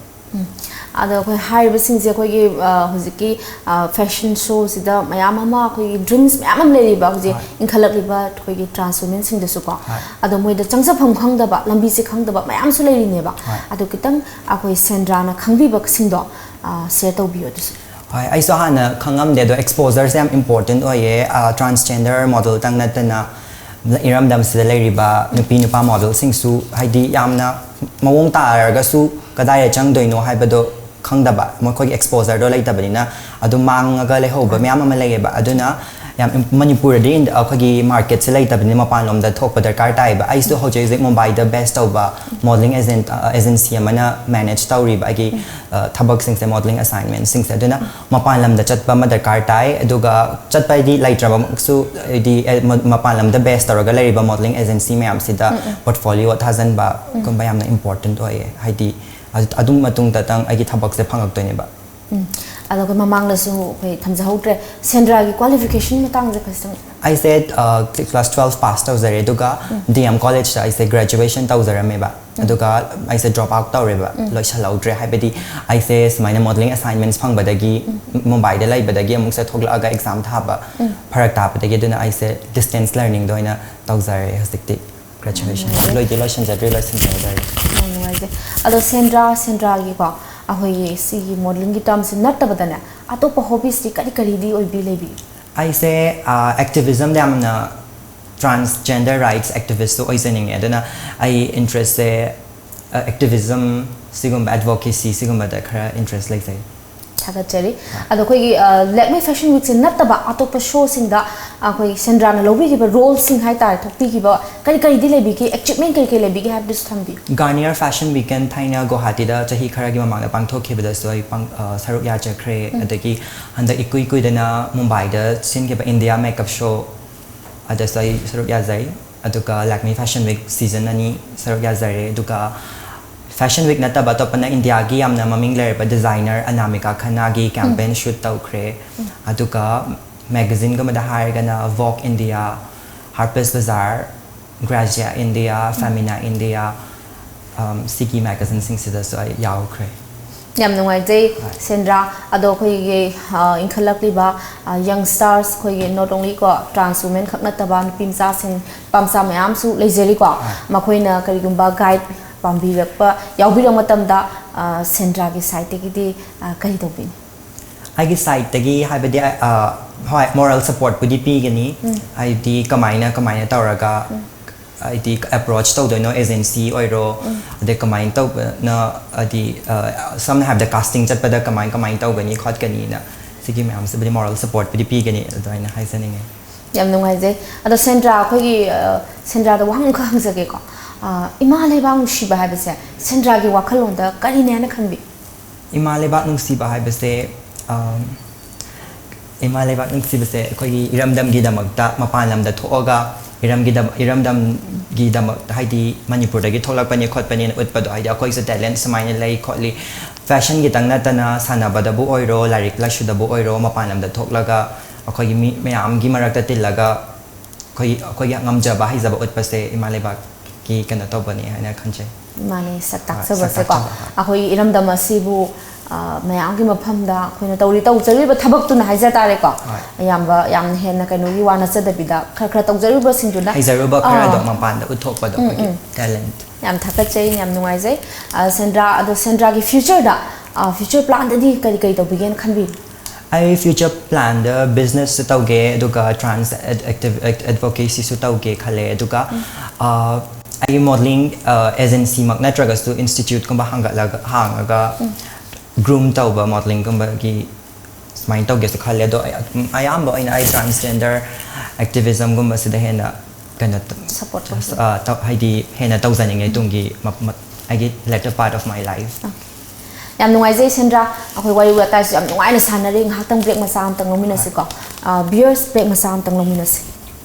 ꯑꯗꯣ ꯑꯩꯈꯣꯏ ꯍꯥꯏꯔꯤꯕꯁꯤꯡꯁꯦ ꯑꯩꯈꯣꯏꯒꯤ, ꯑ, ꯍꯧꯖꯤꯛꯀꯤ, ꯑ, ꯐꯦꯁꯟ ꯁꯣꯁꯤꯗ ꯃꯌꯥꯝ ꯑꯃ ꯑꯩꯈꯣꯏꯒꯤ ꯗ꯭ꯔꯤꯝꯁ ꯃꯌꯥꯝ ꯑꯃ ꯂꯩꯔꯤꯕ ꯍꯧꯖꯤꯛ ꯍꯣꯏ꯫ ꯏꯟꯈꯠꯂꯛꯂꯤꯕ ꯑꯩꯈꯣꯏꯒꯤ ꯇ꯭ꯔꯥꯟꯁ ꯋꯨꯃꯦꯟꯁꯤꯡꯗꯁꯨꯀꯣ꯫ ꯍꯣꯏ꯫ ꯑꯗꯣ ꯃꯣꯏꯗ ꯆꯪꯖꯐꯝ ꯈꯪꯗꯕ, ꯂꯝꯕꯤꯁꯦ ꯈꯪꯗꯕ ꯃꯌꯥꯝꯁꯨ ꯂꯩꯔꯤꯅꯦꯕ꯫ ꯍꯣꯏ꯫ ꯑꯗꯣ ꯈꯤꯇꯪ ꯑꯩꯈꯣꯏ ꯁꯦꯟꯗ꯭ꯔꯥꯅ ꯈꯪꯕꯤꯕꯁꯤꯡꯗꯣ, ꯑ, ꯁꯤꯌꯔ ꯇꯧꯕꯤꯌꯨ ꯑꯗꯨꯁꯨ꯫ ꯍꯣꯏ, ꯑꯩꯁꯨ ꯍꯥꯟꯅ ꯈꯪꯉꯝꯗꯦ, ꯑꯗꯣ ꯑꯦꯛꯁꯄꯣꯖꯔꯁꯦ ꯌꯥꯝ ꯏꯝꯄꯣꯔꯇꯦꯟ ꯑꯣꯏꯌꯦ꯫ ꯇ꯭ꯔꯥꯟꯁꯖꯦꯟꯗꯔ ꯃꯣꯗꯦꯜꯇꯪ ꯅꯠꯇꯅ ꯏꯔꯝꯗꯝꯁꯤꯗ ꯂꯩꯔꯤꯕ ꯅꯨꯄꯤ ꯅꯨꯄꯥ ꯃꯣꯗꯦꯜꯁꯤꯡꯁꯨ, ꯍꯥꯏꯗꯤ ꯌꯥꯝꯅ ꯃꯑꯣꯡ ꯇꯥꯔꯒꯁꯨ ꯀꯗꯥꯏꯗ ꯆꯪꯗꯣꯏꯅꯣ ꯍꯥꯏꯕꯗꯣ ꯈꯪꯗꯕ, ꯃꯈꯣꯏꯒꯤ ꯑꯦꯛꯁꯄꯣꯖꯔꯗꯣ ꯂꯩꯇꯕꯅꯤꯅ ꯑꯗꯨꯝ ꯃꯥꯡꯉꯒ ꯂꯩꯍꯧꯕ ꯃꯌꯥꯝ ꯑꯃ ꯂꯩꯌꯦꯕ꯫ ꯑꯗꯨꯅ ꯌꯥꯝ ꯏꯝ- ꯃꯅꯤꯄꯨꯔꯗꯗꯤ ꯏꯟ- ꯑꯩꯈꯣꯏꯒꯤ ꯃꯥꯔꯀꯦꯠꯁꯦ ꯂꯩꯇꯕꯅꯤꯅ ꯃꯄꯥꯟꯂꯣꯝꯗ ꯊꯣꯛꯄ ꯗꯔꯀꯥꯔ ꯇꯥꯏꯌꯦꯕ꯫ ꯑꯩꯁꯨ ꯍꯧꯖꯤꯛ ꯍꯧꯖꯤꯛ ꯃꯨꯝꯕꯥꯏꯗ ꯕꯦꯁ ꯇꯧꯕ ꯃꯣꯗꯦꯂꯤꯡ ꯑꯦꯖꯦꯟ ꯑꯦꯖꯦꯟꯁꯤ ꯑꯃꯅ ꯃꯦꯅꯦꯖ ꯇꯧꯔꯤꯕ ꯑꯩꯒꯤ ꯑ, ꯊꯕꯛꯁꯤꯡꯁꯦ, ꯃꯣꯗꯦꯂꯤꯡ ꯑꯦꯁꯥꯏꯟꯃꯦꯟꯁꯤꯡꯁꯦ꯫ ꯑꯗꯨꯅ ꯃꯄꯥꯟ ꯂꯝꯗ ꯆꯠꯄ ꯑꯃ ꯗꯔꯀꯥꯔ ꯇꯥꯏ꯫ ꯑꯗꯨꯒ ꯆꯠꯄꯗꯤ ꯂꯩꯇ꯭ꯔꯕꯃꯛꯁꯨ, ꯍꯥꯏꯗꯤ ꯑꯦ, ꯃ- ꯃꯄꯥꯟ ꯂꯝꯗ ꯕꯦꯁ ꯇꯧꯔꯒ ꯂꯩꯔꯤꯕ ꯃꯣꯗꯦꯂꯤꯡ ꯑꯦꯖꯦꯟꯁꯤ ꯃꯌꯥꯝꯁꯤꯗ ꯄꯣꯔꯠꯐꯣꯂꯤꯑꯣ ꯊꯥꯖꯟꯕꯒꯨꯝꯕ ꯌꯥꯝꯅ ꯏꯝꯄꯣꯔꯇꯦꯟꯠ ꯑꯣꯏꯌꯦ꯫ ꯍꯥꯏꯗꯤ ꯑꯗꯨ ꯑꯗꯨ ꯃꯇꯨꯡꯗꯇꯪ ꯑꯩꯒꯤ ꯊꯕꯛꯁꯦ ꯐꯪꯉꯛꯇꯣꯏꯅꯦꯕ꯫ ꯎꯝ꯫ ꯑꯗꯣ ꯑꯩꯈꯣꯏ ꯃꯃꯥꯡꯗꯁꯨ ꯑꯩꯈꯣꯏ ꯊꯝꯖꯍꯧꯗ꯭ꯔꯦ, ꯁꯦꯟꯗ꯭ꯔꯥꯒꯤ ꯀ꯭ꯋꯥꯂꯤꯐꯤꯀꯦꯁꯟ ꯃꯇꯥꯡꯁꯦ ꯈꯖꯤꯛꯇꯪ꯫ ꯑꯩꯁꯦ ꯀ꯭ꯂꯥꯁ ꯇꯨꯋꯦꯜꯐ ꯄꯥꯁ ꯇꯧꯖꯔꯦ, ꯑꯗꯨꯒ ꯗꯤ ꯑꯦꯝ ꯀꯣꯂꯦꯖꯇ ꯑꯩꯁꯦ ꯒ꯭ꯔꯦꯖꯨꯋꯦꯁꯟ ꯇꯧꯖꯔꯝꯃꯦꯕ꯫ ꯑꯗꯨꯒ ꯑꯩꯁꯦ ꯗ꯭ꯔꯣꯞ ꯑꯥꯎꯠ ꯇꯧꯔꯦꯕ, ꯂꯣꯏꯁꯜꯍꯧꯗ꯭ꯔꯦ꯫ ꯍꯥꯏꯕꯗꯤ ꯑꯩꯁꯦ ꯁꯨꯃꯥꯏꯅ ꯃꯣꯗꯦꯂꯤꯡ ꯑꯦꯁꯥꯏꯟꯃꯦꯟꯠꯁ ꯐꯪꯕꯗꯒꯤ, ꯃꯨꯝꯕꯥꯏꯗ ꯂꯩꯕꯗꯒꯤ ꯑꯃꯨꯛꯁꯦ ꯊꯣꯛꯂꯛꯑꯒ ꯑꯦꯛꯖꯥꯝ ꯊꯥꯕ ꯐꯔꯛ ꯇꯥꯕꯗꯒꯤ, ꯑꯗꯨꯅ ꯑꯩꯁꯦ ꯗꯤꯁꯇꯦꯟꯁ ꯂꯔꯅꯤꯡꯗ ꯑꯣꯏꯅ ꯇꯧꯖꯔꯦ ꯍꯧꯖꯤꯛꯇꯤ꯫ ꯒ꯭ꯔꯦꯖꯨꯋꯦꯁꯟ ꯂꯣꯏꯗꯤ ꯂꯣꯏꯁꯤꯟꯖꯗ꯭ꯔꯤ, ꯂꯣꯏꯁꯤꯟꯖꯗꯣꯏꯔꯦ꯫ ꯌꯥꯝ ꯅꯨꯡꯉꯥꯏꯖꯩ꯫ ꯑꯗꯣ ꯁꯦꯟꯗ꯭ꯔꯥ, ꯁꯦꯟꯗ꯭ꯔꯥꯒꯤꯀꯣ ꯑꯩꯈꯣꯏꯒꯤ ꯁꯤꯒꯤ ꯃꯣꯗꯦꯂꯤꯡꯒꯤ ꯇꯔꯝꯁꯦ ꯅꯠꯇꯕꯗꯅꯦ, ꯑꯇꯣꯞꯄ ꯍꯣꯕꯤꯁꯇꯤ ꯀꯔꯤ ꯀꯔꯤꯗꯤ ꯑꯣꯏꯕꯤ ꯂꯩꯕꯤ? ꯑꯩꯁꯦ ꯑꯦꯛꯇꯤꯚꯤꯖꯝꯗ ꯌꯥꯝꯅ, ꯇ꯭ꯔꯥꯟꯁꯖꯦꯟꯗꯔ ꯔꯥꯏꯠꯁ ꯑꯦꯛꯇꯤꯚꯤꯁꯇꯨ ꯑꯣꯏꯖꯅꯤꯡꯉꯦ꯫ ꯑꯗꯨꯅ ꯑꯩ ꯏꯟꯇꯔꯦꯁꯁꯦ ꯑꯦꯛꯇꯤꯚꯤꯖꯝ, ꯁꯤꯒꯨꯝꯕ ꯑꯦꯗꯚꯣꯀꯦꯁꯤ, ꯁꯤꯒꯨꯝꯕꯗ ꯈꯔ ꯏꯟꯇꯔꯦꯁ ꯂꯩꯖꯩ꯫ ꯊꯥꯒꯠꯆꯔꯤ꯫ ꯑꯗꯣ ꯑꯩꯈꯣꯏꯒꯤ ꯂꯦꯛꯃꯤ ꯐꯦꯁꯟ ꯋꯤꯛꯁꯦ ꯅꯠꯇꯕ ꯑꯇꯣꯞꯄ ꯁꯣꯁꯤꯡꯗ ꯑꯩꯈꯣꯏ ꯁꯦꯟꯗ꯭ꯔꯥꯅ ꯂꯧꯕꯤꯈꯤꯕ ꯔꯣꯜꯁꯤꯡ ꯍꯥꯏꯇꯥꯔꯦ, ꯊꯣꯛꯄꯤꯈꯤꯕ ꯀꯔꯤ ꯀꯔꯤꯗꯤ ꯂꯩꯕꯤꯒꯦ, ꯑꯦꯆꯤꯞꯃꯦꯟ ꯀꯔꯤ ꯀꯔꯤ ꯂꯩꯕꯤꯒꯦ ꯍꯥꯏꯕꯗꯨꯁꯨ ꯊꯝꯕꯤꯌꯨ꯫ ꯒꯥꯔꯅꯤꯌꯔ ꯐꯦꯁꯟ ꯋꯤꯛ ꯑꯦꯟ ꯊꯥꯏꯅ ꯒꯨꯋꯥꯍꯥꯇꯤꯗ ꯆꯍꯤ ꯈꯔꯒꯤ ꯃꯃꯥꯡꯗ ꯄꯥꯡꯊꯣꯛꯈꯤꯕꯗꯁꯨ ꯑꯩ ꯄꯥꯡ- ꯑ, ꯁꯔꯨꯛ ꯌꯥꯖꯈ꯭ꯔꯦ꯫ ꯑꯗꯒꯤ ꯍꯟꯗꯛ ꯏꯀꯨꯏ ꯀꯨꯏꯗꯅ ꯃꯨꯝꯕꯥꯏꯗ ꯁꯤꯟꯈꯤꯕ ꯏꯟꯗꯤꯌꯥ ꯃꯦꯀꯞ ꯁꯣ, ꯑꯗꯁꯨ ꯑꯩ ꯁꯔꯨꯛ ꯌꯥꯖꯩ꯫ ꯑꯗꯨꯒ ꯂꯦꯛꯃꯤ ꯐꯦꯁꯟ ꯋꯤꯛ ꯁꯤꯖꯟ ꯑꯅꯤ ꯁꯔꯨꯛ ꯌꯥꯖꯔꯦ꯫ ꯑꯗꯨꯒ ꯐꯦꯁꯟ ꯋꯤꯛ ꯅꯠꯇꯕ ꯑꯇꯣꯞꯄꯅ ꯏꯟꯗꯤꯌꯥꯒꯤ ꯌꯥꯝꯅ ꯃꯃꯤꯡ ꯂꯩꯔꯕ ꯗꯤꯖꯥꯏꯅꯔ ꯑꯅꯥꯃꯤꯀꯥ ꯈꯟꯅꯥꯒꯤ ꯀꯦꯝꯄꯦꯟ ꯁꯨꯠ ꯇꯧꯈ꯭ꯔꯦ꯫ ꯑꯗꯨꯒ ꯃꯦꯒꯥꯖꯤꯟꯒꯨꯝꯕꯗ ꯍꯥꯏꯔꯒꯅ ꯚꯣꯒ ꯏꯟꯗꯤꯌꯥ, ꯍꯥꯔꯄꯔꯁ ꯕꯖꯥꯔ, ꯒ꯭ꯔꯥꯖꯤꯌꯥ ꯏꯟꯗꯤꯌꯥ, ꯐꯦꯃꯤꯅꯥ ꯏꯟꯗꯤꯌꯥ, ꯑꯝ, ꯁꯤꯒꯤ ꯃꯦꯒꯥꯖꯤꯟꯁꯤꯡꯁꯤꯗꯁꯨ ꯑꯩ ꯌꯥꯎꯈ꯭ꯔꯦ꯫ ꯌꯥꯝ ꯅꯨꯡꯉꯥꯏꯖꯩ ꯁꯦꯟꯗ꯭ꯔꯥ꯫ ꯑꯗꯣ ꯑꯩꯈꯣꯏꯒꯤ ꯑ, ꯏꯟꯈꯠꯂꯛꯂꯤꯕ ꯌꯪꯁꯇꯥꯔꯁ, ꯑꯩꯈꯣꯏꯒꯤ ꯅꯣꯠ ꯑꯣꯡꯂꯤ ꯀꯣ ꯇ꯭ꯔꯥꯟꯁ ꯋꯨꯃꯦꯟ ꯈꯛ ꯅꯠꯇꯕ ꯅꯨꯄꯤ ꯃꯆꯥꯁꯤꯡ, ꯅꯨꯄꯥ ꯃꯆꯥ ꯃꯌꯥꯝꯁꯨ ꯂꯩꯖꯔꯤꯀꯣ꯫ ꯃꯈꯣꯏꯅ ꯀꯔꯤꯒꯨꯝꯕ ꯒꯥꯏꯗ ꯄꯥꯝꯕꯤꯔꯛꯄ, ꯌꯥꯎꯕꯤꯔꯛꯄ ꯃꯇꯝꯗ ꯑ, ꯁꯦꯟꯗ꯭ꯔꯥꯒꯤ ꯁꯥꯏꯠꯇꯒꯤꯗꯤ ꯑ, ꯀꯔꯤ ꯇꯧꯕꯤꯅꯤ? ꯑꯩꯒꯤ ꯁꯥꯏꯠꯇꯒꯤ ꯍꯥꯏꯕꯗꯤ, ꯑ, ꯍꯣꯏ, ꯃꯣꯔꯦꯜ ꯁꯄꯣꯔꯠꯄꯨꯗꯤ ꯄꯤꯒꯅꯤ꯫ ꯍꯥꯏꯗꯤ ꯀꯃꯥꯏꯅ, ꯀꯃꯥꯏꯅ ꯇꯧꯔꯒ ꯍꯥꯏꯗꯤ ꯑꯦꯄ꯭ꯔꯣꯆ ꯇꯧꯗꯣꯏꯅꯣ, ꯑꯦꯖꯦꯟꯁꯤ ꯑꯣꯏꯔꯣ, ꯑꯗꯩ ꯀꯃꯥꯏꯅ ꯇꯧꯕꯅ, ꯍꯥꯏꯗꯤ ꯁꯝꯅ ꯍꯥꯏꯔꯕꯗ ꯀꯥꯁꯇꯤꯡ ꯆꯠꯄꯗ ꯀꯃꯥꯏ ꯀꯃꯥꯏꯅ ꯇꯧꯒꯅꯤ ꯈꯣꯠꯀꯅꯤꯅ, ꯁꯤꯒꯤ ꯃꯌꯥꯝꯁꯤꯕꯨꯗꯤ ꯃꯣꯔꯦꯜ ꯁꯄꯣꯔꯠꯄꯨꯗꯤ ꯄꯤꯒꯅꯤ ꯑꯗꯨꯃꯥꯏꯅ ꯍꯥꯏꯖꯅꯤꯡꯉꯤ꯫ ꯌꯥꯝ ꯅꯨꯡꯉꯥꯏꯖꯩ꯫ ꯑꯗꯣ ꯁꯦꯟꯗ꯭ꯔꯥ, ꯑꯩꯈꯣꯏꯒꯤ ꯁꯦꯟꯗ꯭ꯔꯥꯗ ꯋꯥꯍꯪ ꯑꯃꯈꯛ ꯍꯪꯖꯒꯦꯀꯣ꯫ ꯏꯃꯥ ꯂꯩꯕꯥꯛ ꯅꯨꯡꯁꯤꯕ ꯍꯥꯏꯕꯁꯦ ꯁꯦꯟꯗ꯭ꯔꯥꯒꯤ ꯋꯥꯈꯜꯂꯣꯟꯗ ꯀꯔꯤꯅꯦ ꯍꯥꯏꯅ ꯈꯟꯕꯤ? ꯏꯃꯥ ꯂꯩꯕꯥꯛ ꯅꯨꯡꯁꯤꯕ ꯍꯥꯏꯕꯁꯦ, ꯏꯃꯥ ꯂꯩꯕꯥꯛ ꯅꯨꯡꯁꯤꯕꯁꯦ ꯑꯩꯈꯣꯏꯒꯤ ꯏꯔꯝꯗꯝꯒꯤꯗꯃꯛꯇ ꯃꯄꯥꯟ ꯂꯝꯗ ꯊꯣꯛꯑꯒ ꯏꯔꯝꯒꯤꯗ-, ꯏꯔꯝꯗꯝꯒꯤꯗꯃꯛꯇ, ꯍꯥꯏꯗꯤ ꯃꯅꯤꯄꯨꯔꯗꯒꯤ ꯊꯣꯛꯂꯛꯄꯅꯤ ꯈꯣꯠꯄꯅꯤꯅ ꯎꯠꯄꯗꯣ, ꯍꯥꯏꯗꯤ ꯑꯩꯈꯣꯏꯁꯨ ꯇꯦꯂꯦꯟꯠ ꯁꯨꯃꯥꯏꯅ ꯂꯩ ꯈꯣꯠꯂꯤ, ꯐꯦꯁꯟ ꯈꯤꯇꯪ ꯅꯠꯇꯅ ꯁꯥꯟꯅꯕꯗꯕꯨ ꯑꯣꯏꯔꯣ, ꯂꯥꯏꯔꯤꯛ ꯂꯥꯏꯁꯨꯗꯕꯨ ꯑꯣꯏꯔꯣ, ꯃꯄꯥꯟ ꯂꯝꯗ ꯊꯣꯛꯂꯒ ꯑꯩꯈꯣꯏꯒꯤ ꯃꯤ ꯃꯌꯥꯝꯒꯤ ꯃꯔꯛꯇ ꯇꯤꯜꯂꯒ ꯑꯩꯈꯣꯏ, ꯑꯩꯈꯣꯏꯒꯤ ꯉꯝꯖꯕ ꯍꯩꯖꯕ ꯎꯠꯄꯁꯦ ꯏꯃꯥ ꯂꯩꯕꯥꯛꯀꯤ ꯀꯩꯅꯣ ꯇꯧꯕꯅꯤ ꯍꯥꯏꯅ ꯈꯟꯖꯩ꯫ ꯃꯥꯅꯦ, ꯁꯛ ꯍꯣꯏ, ꯇꯥꯛꯆꯕꯁꯦꯀꯣ꯫ ꯁꯛ ꯇꯥꯛꯆꯕ, ꯍꯣꯏ꯫ ꯑꯩꯈꯣꯏꯒꯤ ꯏꯔꯝꯗꯝ ꯑꯁꯤꯕꯨ ꯃꯌꯥꯝꯒꯤ ꯃꯐꯝꯗ ꯑꯩꯈꯣꯏꯅ ꯇꯧꯔꯤ, ꯇꯧꯖꯔꯤꯕ ꯊꯕꯛꯇꯨꯅ ꯍꯥꯏꯖ ꯇꯥꯔꯦꯀꯣ꯫ ꯍꯣꯏ꯫ ꯑꯌꯥꯝꯕ ꯌꯥꯝꯅ ꯍꯦꯟꯅ ꯀꯩꯅꯣꯒꯤ ꯋꯥ ꯅꯠꯆꯗꯕꯤꯗ ꯈꯔ ꯈꯔ ꯇꯧꯖꯔꯨꯕꯁꯤꯡꯗꯨꯅ, ꯍꯩꯖꯔꯨꯕ ꯈꯔꯗꯣ ꯑꯥ꯫ ꯃꯄꯥꯟꯗ ꯎꯠꯊꯣꯛꯄꯗꯣ, ꯎꯝ, ꯑꯩꯈꯣꯏꯒꯤ ꯎꯝ꯫ ꯇꯦꯂꯦꯟꯠ꯫ ꯌꯥꯝ ꯊꯥꯒꯠꯆꯩ, ꯌꯥꯝ ꯅꯨꯡꯉꯥꯏꯖꯩ꯫ ꯁꯦꯟꯗ꯭ꯔꯥ, ꯑꯗꯣ ꯁꯦꯟꯗ꯭ꯔꯥꯒꯤ ꯐ꯭ꯌꯨꯆꯔꯗ, ꯐ꯭ꯌꯨꯆꯔ ꯄ꯭ꯂꯥꯟꯗꯗꯤ ꯀꯔꯤ ꯀꯔꯤ ꯇꯧꯕꯤꯒꯦꯅ ꯈꯟꯕꯤ? ꯑꯩ ꯐ꯭ꯌꯨꯆꯔ ꯄ꯭ꯂꯥꯟꯗ ꯕꯤꯖꯤꯅꯦꯁꯁꯨ ꯇꯧꯒꯦ, ꯑꯗꯨꯒ ꯇ꯭ꯔꯥꯟꯁ ꯑꯦꯗꯚꯣꯀꯦꯁꯤꯁꯨ ꯇꯧꯒꯦ ꯈꯜꯂꯦ, ꯑꯗꯨꯒ ꯑꯩ ꯃꯣꯗꯦꯂꯤꯡ ꯑꯦꯖꯦꯟꯁꯤꯃꯛ ꯅꯠꯇ꯭ꯔꯒꯁꯨ ꯏꯟꯁꯇꯤꯇ꯭ꯌꯨꯠꯀꯨꯝꯕ ꯍꯥꯡꯒꯠꯂꯒ, ꯍꯥꯡꯉꯒ ꯒ꯭ꯔꯨꯝ ꯇꯧꯕ, ꯃꯣꯗꯦꯂꯤꯡꯒꯨꯝꯕꯒꯤ ꯁꯨꯃꯥꯏꯅ ꯇꯧꯒꯦꯁꯨ ꯈꯜꯂꯦ꯫ ꯑꯗꯣ ꯑꯩ ꯑꯗꯨꯝ ꯑꯌꯥꯝꯕ ꯑꯣꯏꯅ ꯑꯩ ꯇ꯭ꯔꯥꯟꯁꯖꯦꯟꯗꯔ ꯑꯦꯛꯇꯤꯚꯤꯖꯝꯒꯨꯝꯕꯁꯤꯗ ꯍꯦꯟꯅ ꯀꯩꯅꯣ ꯇ-, ꯁꯄꯣꯔꯠ ꯇꯧꯖꯩ꯫ ꯑ, ꯇꯧ-, ꯍꯥꯏꯗꯤ ꯍꯦꯟꯅ ꯇꯧꯖꯅꯤꯡꯉꯦ ꯇꯨꯡꯒꯤ ꯃ-, ꯃ-, ꯑꯩꯒꯤ later part of my life꯫ ꯌꯥꯝ ꯅꯨꯡꯉꯥꯏꯖꯩ ꯁꯦꯟꯗ꯭ꯔꯥ, ꯑꯩꯈꯣꯏ ꯋꯥꯔꯤ ꯋꯥꯇꯥꯏꯁꯨ ꯌꯥꯝ ꯅꯨꯡꯉꯥꯏꯅ ꯁꯥꯟꯅꯔꯦ꯫ ꯉꯥꯏꯍꯥꯛꯇꯪ ꯕ꯭ꯔꯦꯛ ꯃꯆꯥ ꯑꯃꯇꯪ ꯂꯧꯃꯤꯟꯅꯁꯤꯀꯣ꯫ ꯚꯤꯌꯔꯁ, ꯕ꯭ꯔꯦꯛ ꯃꯆꯥ ꯑꯃꯇꯪ ꯂꯧꯃꯤꯟꯅꯁꯤ꯫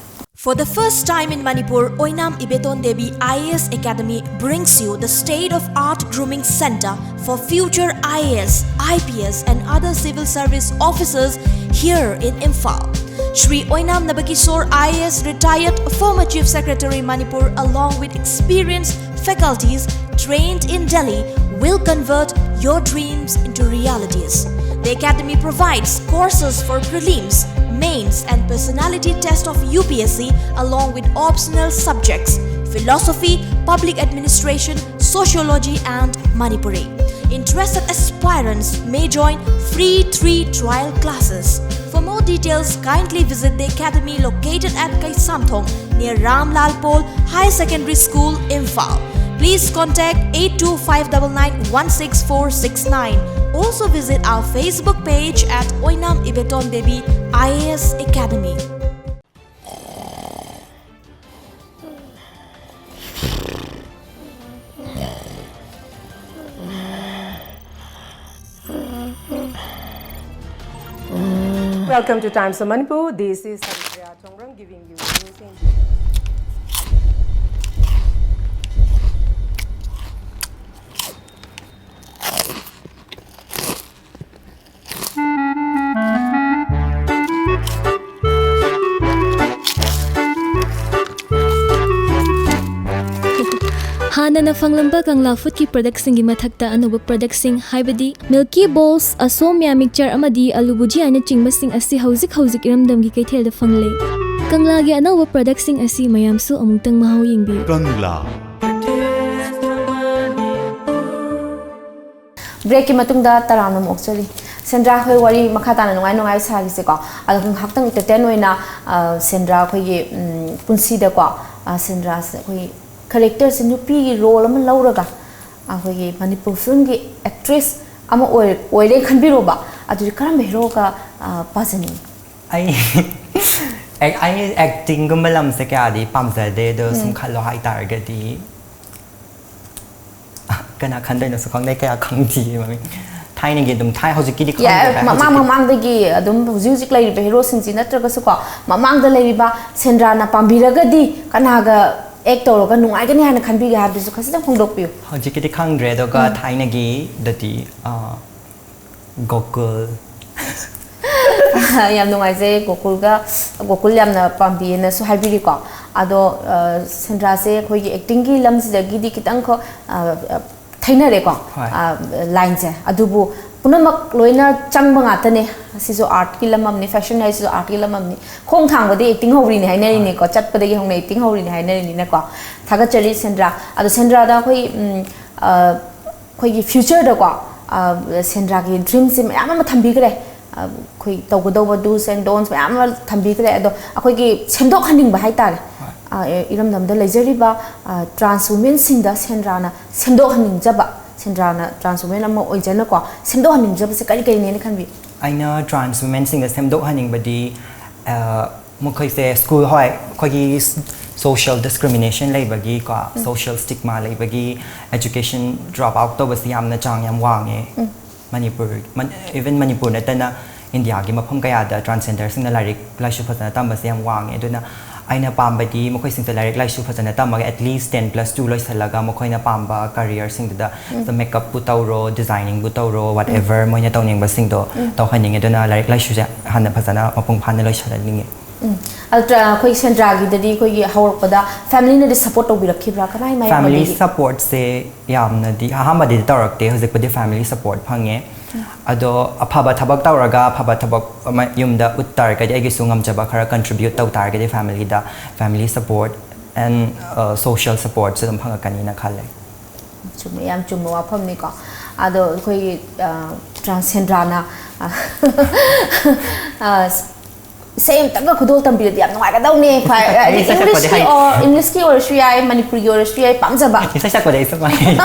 For the first time in Manipur, Oinam Ibeton Devi I A S Academy brings you the state-of-art grooming center for future I A S, I P S and other civil service officers here in Imphal. Shri Oinam Nabakisor I A S, retired, former Chief Secretary Manipur, along with experienced faculties trained in Delhi, will convert your dreams into realities. The academy provides courses for prelims, mains and personality test of U P S C, along with optional subjects, philosophy, public administration, sociology and Manipuri. Interested aspirants may join free three trial classes. For For more details, kindly visit the academy located at Kaisamthong near Ramlal Paul Higher Secondary School, Imphal. Please contact eight two five double nine one six four six nine. Also visit our Facebook page at Oinam Ibeton Devi I A S Academy. Welcome to Times of Manipur. This is Sandhya Thongrang giving you news in ꯍꯥꯟꯅꯅ ꯐꯪꯂꯝꯕ ꯀꯪꯂꯥ ꯐꯨꯗꯀꯤ ꯄ꯭ꯔꯗꯛꯁꯤꯡꯒꯤ ꯃꯊꯛꯇ ꯑꯅꯧꯕ ꯄ꯭ꯔꯗꯛꯁꯤꯡ ꯍꯥꯏꯕꯗꯤ ꯃꯤꯜꯀꯤ ꯕꯣꯜꯁ, ꯑꯁꯣꯝꯌꯥ mixer ꯑꯃꯗꯤ ꯑꯂꯨ ꯚꯨꯖꯤꯌꯥꯅ ꯆꯤꯡꯕꯁꯤꯡ ꯑꯁꯤ ꯍꯧꯖꯤꯛ ꯍꯧꯖꯤꯛ ꯏꯔꯝꯗꯝꯒꯤ ꯀꯩꯊꯦꯜꯗ ꯐꯪꯂꯦ꯫ ꯀꯪꯂꯥꯒꯤ ꯑꯅꯧꯕ ꯄ꯭ꯔꯗꯛꯁꯤꯡ ꯑꯁꯤ ꯃꯌꯥꯝꯁꯨ ꯑꯃꯨꯛꯇꯪ ꯃꯍꯥꯎ ꯌꯦꯡꯕꯤꯌꯨ꯫ ꯀꯪꯂꯥ꯫ ꯕ꯭ꯔꯦꯛꯀꯤ ꯃꯇꯨꯡꯗ ꯇꯔꯥꯝꯅ ꯑꯃꯨꯛ ꯑꯣꯛꯆꯔꯤ꯫ ꯁꯦꯟꯗ꯭ꯔꯥ, ꯑꯩꯈꯣꯏ ꯋꯥꯔꯤ ꯃꯈꯥ ꯇꯥꯅ ꯅꯨꯡꯉꯥꯏ ꯅꯨꯡꯉꯥꯏ ꯁꯥꯈꯤꯁꯦꯀꯣ꯫ ꯑꯗꯣ ꯉꯥꯏꯍꯥꯛꯇꯪ ꯏꯟꯇꯔꯇꯦꯟ ꯑꯣꯏꯅ, ꯑ, ꯁꯦꯟꯗ꯭ꯔꯥ ꯑꯩꯈꯣꯏꯒꯤ, ꯎꯝ, ꯄꯨꯟꯁꯤꯗꯀꯣ, ꯑ, ꯁꯦꯟꯗ꯭ꯔꯥꯁꯦ ꯑꯩꯈꯣꯏꯒꯤ ꯀꯦꯔꯦꯛꯇꯔꯁꯦ ꯅꯨꯄꯤꯒꯤ ꯔꯣꯜ ꯑꯃ ꯂꯧꯔꯒ ꯑꯩꯈꯣꯏꯒꯤ ꯃꯅꯤꯄꯨꯔ ꯐꯤꯂꯝꯒꯤ ꯑꯦꯛꯇ꯭ꯔꯦꯁ ꯑꯃ ꯑꯣꯏ-, ꯑꯣꯏꯔꯦ ꯈꯟꯕꯤꯔꯣꯕ꯫ ꯑꯗꯨꯗꯤ ꯀꯔꯝꯕ ꯍꯦꯔꯣꯒ, ꯑ, ꯄꯥꯖꯅꯤꯡꯉꯤ? ꯑꯩ ꯑꯩ ꯑꯦꯛꯇꯤꯡꯒꯨꯝꯕ ꯂꯝꯁꯦ ꯀꯌꯥꯗꯤ ꯄꯥꯝꯖꯗꯦ, ꯑꯗꯣ ꯁꯨꯝ ꯈꯜꯂꯣ ꯍꯥꯏꯇꯥꯔꯒꯗꯤ, ꯀꯅꯥ ꯈꯟꯗꯣꯏꯅꯣꯁꯨ ꯈꯪꯗꯦ, ꯀꯌꯥ ꯈꯪꯗꯤꯌꯦ ꯃꯃꯤꯡ꯫ ꯊꯥꯏꯅꯒꯤ ꯑꯗꯨꯝ ꯊꯥꯏ, ꯍꯧꯖꯤꯛꯀꯤꯗꯤ ꯈꯪꯗ꯭ꯔꯦ꯫ ꯃꯃꯥꯡ ꯍꯧꯖꯤꯛꯀꯤ- ꯃꯃꯥꯡꯗꯒꯤ ꯑꯗꯨꯝ ꯍꯧꯖꯤꯛ ꯍꯧꯖꯤꯛ ꯂꯩꯔꯤꯕ ꯍꯦꯔꯣꯁꯤꯡꯁꯤ ꯅꯠꯇ꯭ꯔꯒꯁꯨꯀꯣ, ꯃꯃꯥꯡꯗ ꯂꯩꯔꯤꯕ ꯁꯦꯟꯗ꯭ꯔꯥꯅ ꯄꯥꯝꯕꯤꯔꯒꯗꯤ ꯀꯅꯥꯒ ꯑꯦꯛ ꯇꯧꯔꯒ ꯅꯨꯡꯉꯥꯏꯒꯅꯤ ꯍꯥꯏꯅ ꯈꯟꯕꯤꯒꯦ ꯍꯥꯏꯕꯗꯨꯁꯨ ꯈꯖꯤꯛꯇꯪ ꯐꯣꯡꯗꯣꯛꯄꯤꯌꯨ꯫ ꯍꯧꯖꯤꯛꯀꯤꯗꯤ ꯈꯪꯗ꯭ꯔꯦ, ꯑꯗꯨꯒ ꯊꯥꯏꯅꯒꯤꯗꯗꯤ, ꯑ, ꯒꯣꯀꯨꯜ꯫ ꯌꯥꯝ ꯅꯨꯡꯉꯥꯏꯖꯩ, ꯒꯣꯀꯨꯜꯒ, ꯒꯣꯀꯨꯜ ꯌꯥꯝꯅ ꯄꯥꯝꯕꯤꯌꯦꯅꯁꯨ ꯍꯥꯏꯕꯤꯔꯤꯀꯣ꯫ ꯑꯗꯣ, ꯑ, ꯁꯦꯟꯗ꯭ꯔꯥꯁꯦ ꯑꯩꯈꯣꯏꯒꯤ ꯑꯦꯛꯇꯤꯡꯒꯤ ꯂꯝꯁꯤꯗꯒꯤꯗꯤ ꯈꯤꯇꯪ ꯈꯣ-, ꯑ, ꯑ, ꯊꯩꯅꯔꯦꯀꯣ꯫ ꯍꯣꯏ꯫ ꯑ, ꯂꯥꯏꯟꯁꯦ꯫ ꯑꯗꯨꯕꯨ ꯄꯨꯝꯅꯃꯛ ꯂꯣꯏꯅ ꯆꯪꯕ ꯉꯥꯛꯇꯅꯦ꯫ ꯑꯁꯤꯁꯨ ꯑꯥꯔꯠꯀꯤ ꯂꯝ ꯑꯃꯅꯤ, ꯐꯦꯁꯟ ꯍꯥꯏꯁꯤꯁꯨ ꯑꯥꯔꯠꯀꯤ ꯂꯝ ꯑꯃꯅꯤ꯫ ꯈꯣꯡ ꯊꯥꯡꯕꯗꯤ ꯑꯦꯛꯇꯤꯡ ꯍꯧꯔꯤꯅꯦ ꯍꯥꯏꯅꯔꯤꯅꯤꯀꯣ, ꯆꯠꯄꯗꯒꯤ ꯍꯧꯅ ꯑꯦꯛꯇꯤꯡ ꯍꯧꯔꯤꯅꯦ ꯍꯥꯏꯅꯔꯤꯅꯤꯅꯀꯣ꯫ ꯊꯥꯒꯠꯆꯔꯤ ꯁꯦꯟꯗ꯭ꯔꯥ꯫ ꯑꯗꯣ ꯁꯦꯟꯗ꯭ꯔꯥꯗ ꯑꯩꯈꯣꯏ, ꯎꯝ, ꯑ, ꯑꯩꯈꯣꯏꯒꯤ ꯐ꯭ꯌꯨꯆꯔꯗꯀꯣ, ꯑ, ꯁꯦꯟꯗ꯭ꯔꯥꯒꯤ ꯗ꯭ꯔꯤꯝꯁꯦ ꯃꯌꯥꯝ ꯑꯃ ꯊꯝꯕꯤꯈ꯭ꯔꯦ꯫ ꯑꯩꯈꯣꯏ ꯇꯧꯒꯗꯧꯕ do's and don'ts ꯃꯌꯥꯝ ꯑꯃ ꯊꯝꯕꯤꯈ꯭ꯔꯦ꯫ ꯑꯗꯣ ꯑꯩꯈꯣꯏꯒꯤ ꯁꯦꯝꯗꯣꯛꯍꯟꯅꯤꯡꯕ ꯍꯥꯏꯇꯥꯔꯦ, ꯑ, ꯑꯦ, ꯏꯔꯝꯗꯝꯗ ꯂꯩꯖꯔꯤꯕ, ꯑ, trans womenꯁꯤꯡꯗ ꯁꯦꯟꯗ꯭ꯔꯥꯅ ꯁꯦꯝꯗꯣꯛꯍꯟꯅꯤꯡꯖꯕ, ꯁꯦꯟꯗ꯭ꯔꯥꯅ trans women ꯑꯃ ꯑꯣꯏꯖꯅꯀꯣ ꯁꯦꯝꯗꯣꯛꯍꯟꯅꯤꯡꯖꯕꯁꯦ ꯀꯔꯤ ꯀꯔꯤꯅꯦꯅ ꯈꯟꯕꯤ? ꯑꯩꯅ trans womenꯁꯤꯡꯗ ꯁꯦꯝꯗꯣꯛꯍꯟꯅꯤꯡꯕꯗꯤ, ꯑ, ꯃꯈꯣꯏꯁꯦ ꯁ꯭ꯀꯨꯜ, ꯍꯣꯏ, ꯑꯩꯈꯣꯏꯒꯤ social discrimination ꯂꯩꯕꯒꯤꯀꯣ, social stigma ꯂꯩꯕꯒꯤ education drop out ꯇꯧꯕꯁꯤ ꯌꯥꯝꯅ ꯆꯥꯡ ꯌꯥꯝ ꯋꯥꯡꯉꯦ꯫ ꯃꯅꯤꯄꯨꯔ, ꯃꯟ-, even ꯃꯅꯤꯄꯨꯔ ꯅꯠꯇꯅ ꯏꯟꯗꯤꯌꯥꯒꯤ ꯃꯐꯝ ꯀꯌꯥꯗ transgenderꯁꯤꯡꯅ ꯂꯥꯏꯔꯤꯛ ꯂꯥꯏꯁꯨ ꯐꯖꯅ ꯇꯝꯕꯁꯦ ꯌꯥꯝ ꯋꯥꯡꯉꯦ꯫ ꯑꯗꯨꯅ ꯑꯩꯅ ꯄꯥꯝꯕꯗꯤ ꯃꯈꯣꯏꯁꯤꯡꯁꯦ ꯂꯥꯏꯔꯤꯛ ꯂꯥꯏꯁꯨ ꯐꯖꯅ ꯇꯝꯃꯒ at least ten plus two ꯂꯣꯏꯁꯤꯜꯂꯒ ꯃꯈꯣꯏꯅ ꯄꯥꯝꯕ careerꯁꯤꯡꯗꯨꯗ, ꯃꯦꯀꯞꯄꯨ ꯇꯧꯔꯣ, designingꯕꯨ ꯇꯧꯔꯣ, whatever ꯃꯣꯏꯅ ꯇꯧꯅꯤꯡꯕꯁꯤꯡꯗꯣ ꯇꯧꯍꯟꯅꯤꯡꯉꯦ꯫ ꯑꯗꯨꯅ ꯂꯥꯏꯔꯤꯛ ꯂꯥꯏꯁꯨꯁꯦ ꯍꯥꯟꯅ ꯐꯖꯅ ꯃꯄꯨꯡ ꯐꯥꯅ ꯂꯣꯏꯁꯤꯜꯍꯟꯅꯤꯡꯉꯦ꯫ ꯎꯝ꯫ ꯑꯗ ꯑꯩꯈꯣꯏ ꯁꯦꯟꯗ꯭ꯔꯥꯒꯤꯗꯗꯤ ꯑꯩꯈꯣꯏꯒꯤ ꯍꯧꯔꯛꯄꯗ familyꯅꯗꯤ support ꯇꯧꯕꯤꯔꯛꯈꯤꯕ꯭ꯔꯥ? ꯀꯃꯥꯏ ꯀꯃꯥꯏ family ꯇꯧꯕꯤꯒꯦ? Supportꯁꯦ ꯌꯥꯝꯅꯗꯤ ꯑꯍꯥꯟꯕꯗꯤ ꯇꯧꯔꯛꯇꯦ, ꯍꯧꯖꯤꯛꯄꯨꯗꯤ family support ꯐꯪꯉꯦ꯫ ꯑꯗꯣ ꯑꯐꯕ ꯊꯕꯛ ꯇꯧꯔꯒ ꯑꯐꯕ ꯊꯕꯛ ꯑꯃ ꯌꯨꯝꯗ ꯎꯠ ꯇꯥꯔꯒꯗꯤ, ꯑꯩꯒꯤꯁꯨ ꯉꯝꯖꯕ ꯈꯔ contribute ꯇꯧ ꯇꯥꯔꯒꯗꯤ familyꯗ family support and, uh, social supportꯁꯨ ꯑꯗꯨꯝ ꯐꯪꯉꯛꯀꯅꯤꯅ ꯈꯜꯂꯦ꯫ ꯆꯨꯝꯃꯦ, ꯌꯥꯝ ꯆꯨꯝꯕ ꯋꯥꯐꯝꯅꯤꯀꯣ꯫ ꯑꯗꯣ ꯑꯩꯈꯣꯏꯒꯤ, ꯑ, trans ꯁꯦꯟꯗ꯭ꯔꯥꯅ, ꯑ, ꯑ, ꯏꯁꯩ ꯑꯃꯇꯪꯒ ꯈꯨꯗꯣꯜ ꯇꯝꯕꯤꯔꯗꯤ ꯌꯥꯝ ꯅꯨꯡꯉꯥꯏꯒꯗꯧꯅꯦ꯫ ꯈ꯭ꯋꯥꯏ, ꯑ, ꯏꯁꯩ ꯁꯛꯄꯗꯤ Englishꯀꯤ ꯍꯩ- ꯑꯣꯔ, Englishꯀꯤ ꯑꯣꯏꯔꯁꯨ ꯌꯥꯏ, ꯃꯅꯤꯄꯨꯔꯒꯤ ꯑꯣꯏꯔꯁꯨ ꯌꯥꯏ, ꯄꯥꯝꯖꯕ꯫ ꯏꯁꯩ ꯁꯛꯄꯗꯤ ꯑꯩ ꯆꯞ ꯃꯥꯟꯅꯩ꯫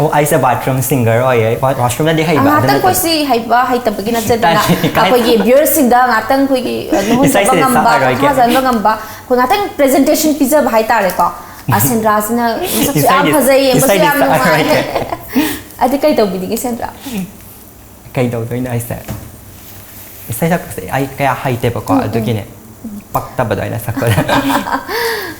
ꯑꯣ, ꯑꯩꯁꯦ bathroom singer ꯑꯣꯏꯌꯦ꯫ Wa-, washroomꯗꯗꯤ ꯍꯩꯕ, ꯑꯗꯨ ꯉꯥꯏꯍꯥꯛꯇꯪ ꯅꯠꯇꯕ꯫ ꯑꯩꯈꯣꯏꯁꯤ ꯍꯩꯕ ꯍꯩꯇꯕꯒꯤ ꯅꯠꯇꯗꯅ, ꯀꯥꯏ-, ꯀꯥꯏ-, ꯑꯩꯈꯣꯏꯒꯤ viewerꯁꯤꯡꯗ ꯉꯥꯏꯍꯥꯛꯇꯪ ꯑꯩꯈꯣꯏꯒꯤ, ꯑ, ꯅꯣꯛꯍꯟꯖꯕ ꯏꯁꯩꯁꯦ ꯉꯝꯕ, ꯁꯛꯑꯔꯣꯏꯒꯦ꯫ ꯄꯣꯊꯥꯖꯍꯟꯕ ꯉꯝꯕ, ꯑꯩꯈꯣꯏ ꯉꯥꯏꯍꯥꯛꯇꯪ presentation ꯄꯤꯖꯕ ꯍꯥꯏꯇꯥꯔꯦꯀꯣ꯫ ꯑ, ꯁꯦꯟꯗ꯭ꯔꯥꯁꯤꯅ ꯃꯁꯛꯁꯨ ꯌꯥꯝ ꯏꯁꯩꯗꯤ-, ꯐꯖꯩ, ꯌꯦꯡꯕꯁꯨ ꯏꯁꯩꯗꯤ ꯌꯥꯝ ꯅꯨꯡꯉꯥꯏ꯫ ꯁꯛꯑꯔꯣꯏꯒꯦ꯫ ꯑꯗꯨ ꯀꯩ ꯇꯧꯕꯤꯅꯤꯡꯉꯤ ꯁꯦꯟꯗ꯭ꯔꯥ? ꯀꯩ ꯇꯧꯗꯣꯏꯅꯣ ꯑꯩꯁꯦ? ꯏꯁꯩ ꯁꯛꯄꯁꯦ ꯑꯩ ꯀꯌꯥ ꯍꯩꯇꯦꯕꯀꯣ, ꯑꯗꯨꯒꯤꯅꯦ꯫ ꯄꯛꯇꯕꯗꯣ ꯑꯩꯅ ꯁꯛꯄꯗ꯫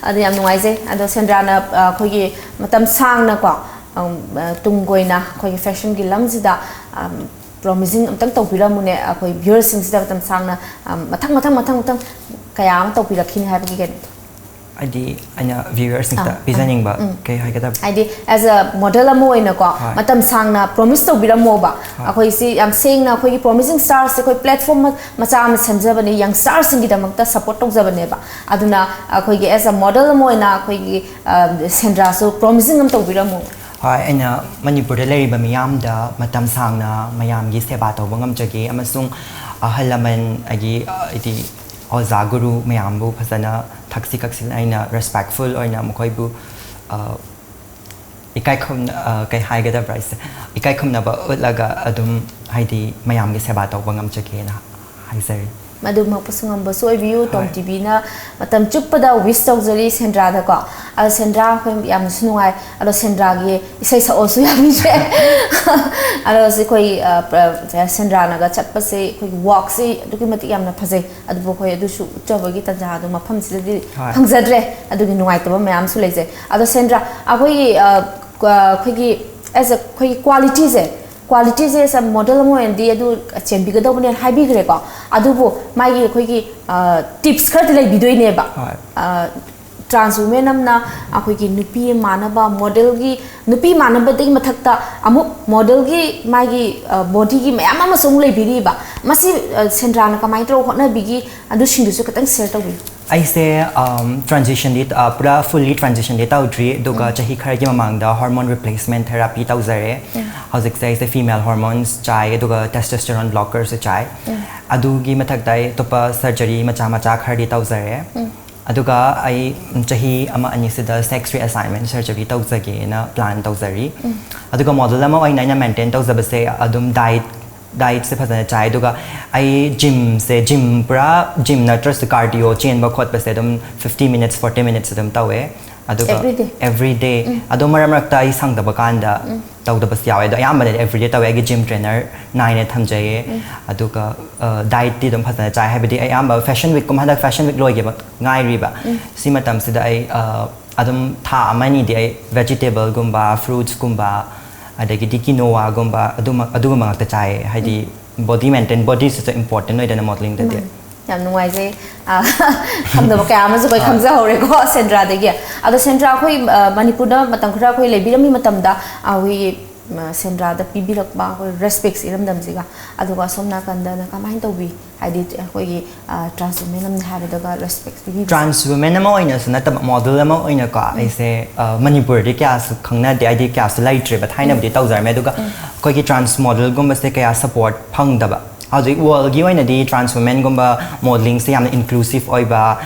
ꯑꯗꯨ ꯌꯥꯝ ꯅꯨꯡꯉꯥꯏꯖꯩ꯫ ꯑꯗꯣ ꯁꯦꯟꯗ꯭ꯔꯥꯅ, ꯑ, ꯑꯩꯈꯣꯏꯒꯤ ꯃꯇꯝ ꯁꯥꯡꯅꯀꯣ, ꯑꯝ, ꯑ, ꯇꯨꯡ ꯀꯣꯏꯅ ꯑꯩꯈꯣꯏꯒꯤ fashionꯒꯤ ꯂꯝꯁꯤꯗ, ꯑꯝ, promising ꯑꯝꯇꯪ ꯇꯧꯕꯤꯔꯝꯃꯨꯅꯦ꯫ ꯑꯩꯈꯣꯏ viewerꯁꯤꯡꯁꯤꯗ ꯃꯇꯝ ꯁꯥꯡꯅ, ꯑꯝ, ꯃꯊꯪ, ꯃꯊꯪ, ꯃꯊꯪ, ꯃꯊꯪ ꯀꯌꯥ ꯑꯃ ꯇꯧꯕꯤꯔꯛꯈꯤꯅꯤ ꯍꯥꯏꯕꯒꯤ ꯀꯩꯅꯣꯗꯣ꯫ ꯍꯥꯏꯗꯤ ꯑꯩꯅ viewerꯁꯤꯡꯗ ꯑꯥ, ꯄꯤꯖꯅꯤꯡꯕ ꯑꯥ, ꯎꯝ꯫ ꯀꯩ ꯍꯥꯏꯒꯗꯕ? ꯍꯥꯏꯗꯤ as a model ꯑꯃ ꯑꯣꯏꯅꯀꯣ, ꯍꯣꯏ꯫ ꯃꯇꯝ ꯁꯥꯡꯅ promise ꯇꯧꯕꯤꯔꯝꯃꯣꯕ꯫ ꯍꯣꯏ꯫ ꯑꯩꯈꯣꯏꯁꯤ ꯌꯥꯝ ꯁꯦꯡꯅ ꯑꯩꯈꯣꯏꯒꯤ Promising Starsꯁꯦ ꯑꯩꯈꯣꯏ platform ꯃ-, ꯃꯆꯥ ꯑꯃ ꯁꯦꯝꯖꯕꯅꯦ, young starsꯁꯤꯡꯒꯤꯗꯃꯛꯇ support ꯇꯧꯖꯕꯅꯦꯕ꯫ ꯑꯗꯨꯅ ꯑꯩꯈꯣꯏꯒꯤ as a model ꯑꯃ ꯑꯣꯏꯅ ꯑꯩꯈꯣꯏꯒꯤ, ꯑ, ꯁꯦꯟꯗ꯭ꯔꯥꯁꯨ promising ꯑꯃ ꯇꯧꯕꯤꯔꯝꯃꯣ꯫ ꯍꯣꯏ, ꯑꯩꯅ ꯃꯅꯤꯄꯨꯔꯗ ꯂꯩꯔꯤꯕ ꯃꯤꯌꯥꯝꯗ ꯃꯇꯝ ꯁꯥꯡꯅ ꯃꯌꯥꯝꯒꯤ ꯁꯦꯕꯥ ꯇꯧꯕ ꯉꯝꯖꯒꯦ ꯑꯃꯁꯨꯡ ꯑꯍꯜ ꯂꯃꯟ, ꯑꯩꯒꯤ, ꯍꯥꯏꯗꯤ, ꯑꯣꯖꯥ ꯒꯨꯔꯨ ꯃꯌꯥꯝꯕꯨ ꯐꯖꯅ ꯊꯛꯁꯤ ꯈꯛꯁꯤ ꯑꯩꯅ ꯔꯦꯁꯄꯦꯛꯐꯨꯜ ꯑꯣꯏꯅ ꯃꯈꯣꯏꯕꯨ, ꯑ, ꯏꯀꯥꯏ ꯈꯨꯝꯅ-, ꯑ, ꯀꯩ ꯍꯥꯏꯒꯗꯕ꯭ꯔꯥ ꯑꯩꯁꯦ? ꯏꯀꯥꯏ ꯈꯨꯝꯅꯕ ꯎꯠꯂꯒ ꯑꯗꯨꯝ, ꯍꯥꯏꯗꯤ, ꯃꯌꯥꯝꯒꯤ ꯁꯦꯕꯥ ꯇꯧꯕ ꯉꯝꯖꯒꯦꯅ ꯍꯥꯏꯖꯔꯤ꯫ ꯃꯗꯨꯃꯛꯄꯨꯁꯨ ꯉꯝꯕꯁꯨ ꯑꯣꯏꯕꯤꯌꯨ꯫ ꯇꯣꯝ ꯍꯣꯏ꯫ ꯇꯤꯚꯤꯅ ꯃꯇꯝ ꯆꯨꯞꯄꯗ ꯋꯤꯁ ꯇꯧꯖꯔꯤ ꯁꯦꯟꯗ꯭ꯔꯥꯗꯀꯣ꯫ ꯑꯗꯣ ꯁꯦꯟꯗ꯭ꯔꯥ, ꯑꯩꯈꯣꯏ ꯌꯥꯝꯅꯁꯨ ꯅꯨꯡꯉꯥꯏ꯫ ꯑꯗꯣ ꯁꯦꯟꯗ꯭ꯔꯥꯒꯤ ꯏꯁꯩ ꯁꯛꯑꯣꯁꯨ ꯌꯥꯕꯤꯗ꯭ꯔꯦ꯫ ꯑꯗꯣ ꯁꯤ ꯑꯩꯈꯣꯏ, ꯑ, ꯄ꯭ꯔ-, ꯁꯦꯟꯗ꯭ꯔꯥꯅꯒ ꯆꯠꯄꯁꯦ, ꯑꯩꯈꯣꯏꯒꯤ ꯋꯥꯛꯁꯦ ꯑꯗꯨꯛꯀꯤ ꯃꯇꯤꯛ ꯌꯥꯝꯅ ꯐꯖꯩ꯫ ꯑꯗꯨꯕꯨ ꯑꯩꯈꯣꯏ ꯑꯗꯨꯁꯨ ꯎꯠꯆꯕꯒꯤ ꯇꯥꯟꯖꯥꯗꯣ ꯃꯐꯝꯁꯤꯗꯗꯤ ꯍꯣꯏ꯫ ꯐꯪꯖꯗ꯭ꯔꯦ꯫ ꯑꯗꯨꯒꯤ ꯅꯨꯡꯉꯥꯏꯇꯕ ꯃꯌꯥꯝꯁꯨ ꯂꯩꯖꯩ꯫ ꯑꯗꯣ ꯁꯦꯟꯗ꯭ꯔꯥ, ꯑꯩꯈꯣꯏꯒꯤ, ꯑ, ꯀ-, ꯑꯩꯈꯣꯏꯒꯤ, ꯑꯦꯁ ꯑꯩꯈꯣꯏꯒꯤ ꯀ꯭ꯋꯥꯂꯤꯇꯤꯁꯦ, ꯀ꯭ꯋꯥꯂꯤꯇꯤꯁꯦ ꯑꯦꯁ ꯃꯣꯗꯦꯜ ꯑꯃ ꯑꯣꯏꯅꯗꯤ ꯑꯗꯨ ꯆꯦꯟꯕꯤꯒꯗꯧꯕꯅꯦꯅ ꯍꯥꯏꯕꯤꯈ꯭ꯔꯦꯀꯣ꯫ ꯑꯗꯨꯕꯨ ꯃꯥꯒꯤ ꯑꯩꯈꯣꯏꯒꯤ, ꯑ, ꯇꯤꯞꯁ ꯈꯔꯗꯤ ꯂꯩꯕꯤꯗꯣꯏꯅꯦꯕ꯫ ꯍꯣꯏ꯫ ꯑ, ꯇ꯭ꯔꯥꯟꯁ ꯋꯨꯃꯦꯟ ꯑꯃꯅ ꯑꯩꯈꯣꯏꯒꯤ ꯅꯨꯄꯤ ꯃꯥꯟꯅꯕ ꯃꯣꯗꯦꯜꯒꯤ, ꯅꯨꯄꯤ ꯃꯥꯟꯅꯕꯗꯒꯤ ꯃꯊꯛꯇ ꯑꯃꯨꯛ ꯃꯣꯗꯦꯜꯒꯤ ꯃꯥꯒꯤ, ꯑ, ꯕꯣꯗꯤꯒꯤ ꯃꯌꯥꯝ ꯑꯃꯁꯨ ꯑꯃꯨꯛ ꯂꯩꯕꯤꯔꯤꯕ꯫ ꯃꯁꯤ, ꯑ, ꯁꯦꯟꯗ꯭ꯔꯥꯅ ꯀꯃꯥꯏꯅ ꯇꯧꯔꯒ ꯍꯣꯠꯅꯕꯤꯒꯤ, ꯑꯗꯨꯁꯤꯡꯗꯨꯁꯨ ꯈꯤꯇꯪ ꯁꯤꯌꯔ ꯇꯧꯕꯤꯌꯨ꯫ ꯑꯩꯁꯦ, ꯑꯝ, ꯇ꯭ꯔꯥꯟꯖꯤꯁꯟꯗꯤ, ꯑ, ꯄꯨꯔꯥ ꯐꯨꯜꯂꯤ ꯇ꯭ꯔꯥꯟꯖꯤꯁꯟꯗꯤ ꯇꯧꯗ꯭ꯔꯤ, ꯑꯗꯨꯒ ꯎꯝ꯫ ꯆꯍꯤ ꯈꯔꯒꯤ ꯃꯃꯥꯡꯗ ꯍꯣꯔꯃꯣꯟ ꯔꯤꯄ꯭ꯂꯦꯁꯃꯦꯟ ꯊꯦꯔꯥꯄꯤ ꯇꯧꯖꯔꯦ꯫ ꯎꯝ꯫ ꯍꯧꯖꯤꯛꯁꯦ ꯑꯩꯁꯦ ꯐꯤꯃꯦꯜ ꯍꯣꯔꯃꯣꯟꯁ ꯆꯥꯏ, ꯑꯗꯨꯒ ꯇꯦꯁꯇꯣꯁꯇꯦꯔꯣꯟ ꯕ꯭ꯂꯣꯀꯔꯁꯨ ꯆꯥꯏ꯫ ꯎꯝ꯫ ꯑꯗꯨꯒꯤ ꯃꯊꯛꯇ ꯑꯩ ꯑꯇꯣꯞꯄ ꯁꯔꯖꯔꯤ ꯃꯆꯥ ꯃꯆꯥ ꯈꯔꯗꯤ ꯇꯧꯖꯔꯦ꯫ ꯎꯝ꯫ ꯑꯗꯨꯒ ꯑꯩ, ꯎꯝ, ꯆꯍꯤ ꯑꯃ ꯑꯅꯤꯁꯤꯗ ꯁꯦꯛꯁ ꯔꯤꯑꯦꯁꯥꯏꯟꯃꯦꯟ ꯁꯔꯖꯔꯤ ꯇꯧꯖꯒꯦꯅ ꯄ꯭ꯂꯥꯟ ꯇꯧꯖꯔꯤ꯫ ꯎꯝ꯫ ꯑꯗꯨꯒ ꯃꯣꯗꯦꯜ ꯑꯃ ꯑꯣꯏꯅ ꯑꯩꯅ ꯃꯦꯟꯇꯦꯟ ꯇꯧꯖꯕꯁꯦ ꯑꯗꯨꯝ ꯗꯥꯏꯠ, ꯗꯥꯏꯠꯁꯦ ꯐꯖꯅ ꯆꯥꯏ, ꯑꯗꯨꯒ ꯑꯩ ꯖꯤꯝꯁꯦ, ꯖꯤꯝ ꯄꯨꯔꯥ ꯖꯤꯝ ꯅꯠꯇ꯭ꯔꯁꯨ ꯀꯥꯔꯗꯤꯑꯣ ꯆꯦꯟꯕ ꯈꯣꯠꯄꯁꯦ ꯑꯗꯨꯝ fifty minutes, forty minutes ꯑꯗꯨꯝ ꯇꯧꯋꯦ꯫ ꯑꯗꯨꯒ Every day? Every day꯫ ꯎꯝ꯫ ꯑꯗꯣ ꯃꯔꯛ ꯃꯔꯛꯇ ꯑꯩ ꯁꯪꯗꯕ ꯀꯥꯟꯗ ꯎꯝ꯫ ꯇꯧꯗꯕꯁꯨ ꯌꯥꯎꯋꯦ, ꯑꯗꯣ ꯑꯌꯥꯝꯕꯅꯗꯤ ꯑꯦꯕ꯭ꯔꯤꯗꯦ ꯇꯧꯋꯦ꯫ ꯑꯩꯒꯤ ꯖꯤꯝ ꯇ꯭ꯔꯦꯅꯔ ꯅꯥꯏꯅ ꯊꯝꯖꯩꯌꯦ꯫ ꯎꯝ꯫ ꯑꯗꯨꯒ, ꯑ, ꯗꯥꯏꯠꯇꯤ ꯑꯗꯨꯝ ꯐꯖꯅ ꯆꯥꯏ, ꯍꯥꯏꯕꯗꯤ ꯑꯌꯥꯝꯕ ꯐꯦꯁꯟ ꯋꯤꯛꯀꯨꯝꯕ, ꯍꯟꯗꯛ ꯐꯦꯁꯟ ꯋꯤꯛ ꯂꯣꯏꯈꯤꯕ ꯉꯥꯏꯔꯤꯕ꯫ ꯎꯝ꯫ ꯁꯤ ꯃꯇꯝꯁꯤꯗ ꯑꯩ, ꯑ, ꯑꯗꯨꯝ ꯊꯥ ꯑꯃ ꯑꯅꯤꯗꯤ ꯑꯩ ꯚꯦꯖꯤꯇꯦꯕꯜꯒꯨꯝꯕ, ꯐ꯭ꯔꯨꯠꯁꯀꯨꯝꯕ, ꯑꯗꯒꯤꯗꯤ ꯀꯤꯅꯣꯋꯥꯒꯨꯝꯕ, ꯑꯗꯨꯃꯛ, ꯑꯗꯨꯒꯨꯝꯕ ꯉꯥꯛꯇ ꯆꯥꯏꯌꯦ, ꯍꯥꯏꯗꯤ ꯎꯝ꯫ ꯕꯣꯗꯤ ꯃꯦꯟꯇꯦꯟ, ꯕꯣꯗꯤꯁꯤꯁꯨ ꯏꯝꯄꯣꯔꯇꯦꯟ ꯑꯣꯏꯗꯅ ꯃꯣꯗꯦꯂꯤꯡꯗꯗꯤ꯫ ꯃꯥꯅꯤ꯫ ꯌꯥꯝ ꯅꯨꯡꯉꯥꯏꯖꯩ꯫ ꯑ, ꯈꯪꯗꯕ ꯀꯌꯥ ꯑꯃꯁꯨ ꯑꯩꯈꯣꯏ ꯍꯣꯏ꯫ ꯈꯪꯖꯍꯧꯔꯦꯀꯣ ꯁꯦꯟꯗ꯭ꯔꯥꯗꯒꯤ꯫ ꯑꯗꯣ ꯁꯦꯟꯗ꯭ꯔꯥ, ꯑꯩꯈꯣꯏ, ꯑ, ꯃꯅꯤꯄꯨꯔꯗ ꯃꯇꯝ ꯈꯔ ꯑꯩꯈꯣꯏ ꯂꯩꯕꯤꯔꯝꯃꯤ ꯃꯇꯝꯗ, ꯑ, ꯑꯩꯈꯣꯏꯒꯤ ꯁꯦꯟꯗ꯭ꯔꯥꯗ ꯄꯤꯕꯤꯔꯛꯄ ꯑꯩꯈꯣꯏ ꯔꯦꯁꯄꯦꯛꯁꯦ ꯏꯔꯝꯗꯝꯁꯤꯒ, ꯑꯗꯨꯒ ꯑꯁꯣꯝ ꯅꯥꯀꯟꯗꯅ ꯀꯃꯥꯏꯅ ꯇꯧꯕꯤ? ꯍꯥꯏꯗꯤ ꯑꯩꯈꯣꯏꯒꯤ ꯇ꯭ꯔꯥꯟꯁ ꯋꯨꯃꯦꯟ ꯑꯃꯅꯤ ꯍꯥꯏꯕꯗꯒ ꯔꯦꯁꯄꯦꯛ ꯄꯤꯕꯤꯕ? ꯇ꯭ꯔꯥꯟꯁ ꯋꯨꯃꯦꯟ ꯑꯃ ꯑꯣꯏꯅꯁꯨ ꯅꯠꯇꯕ, ꯃꯣꯗꯦꯜ ꯑꯃ ꯑꯣꯏꯅꯀꯣ, ꯑꯩꯁꯦ ꯑ, ꯃꯅꯤꯄꯨꯔꯗꯤ ꯀꯌꯥꯁꯨ ꯈꯪꯅꯗꯦ, ꯍꯥꯏꯗꯤ ꯀꯌꯥꯁꯨ ꯂꯩꯇ꯭ꯔꯦꯕ, ꯊꯥꯏꯅꯕꯨꯗꯤ ꯇꯧꯖꯔꯝꯃꯦ, ꯑꯗꯨꯒ ꯑꯩꯈꯣꯏꯒꯤ ꯇ꯭ꯔꯥꯟꯁ ꯃꯣꯗꯦꯜꯒꯨꯝꯕꯁꯦ ꯀꯌꯥ ꯁꯄꯣꯔꯠ ꯐꯪꯗꯕ꯫ ꯍꯧꯖꯤꯛ ꯋꯥꯔꯜꯒꯤ ꯑꯣꯏꯅꯗꯤ ꯇ꯭ꯔꯥꯟꯁ ꯋꯨꯃꯦꯟꯒꯨꯝꯕ ꯃꯣꯗꯦꯂꯤꯡꯁꯦ ꯌꯥꯝꯅ ꯏꯟꯀ꯭ꯂꯨꯁꯤꯞ ꯑꯣꯏꯕ,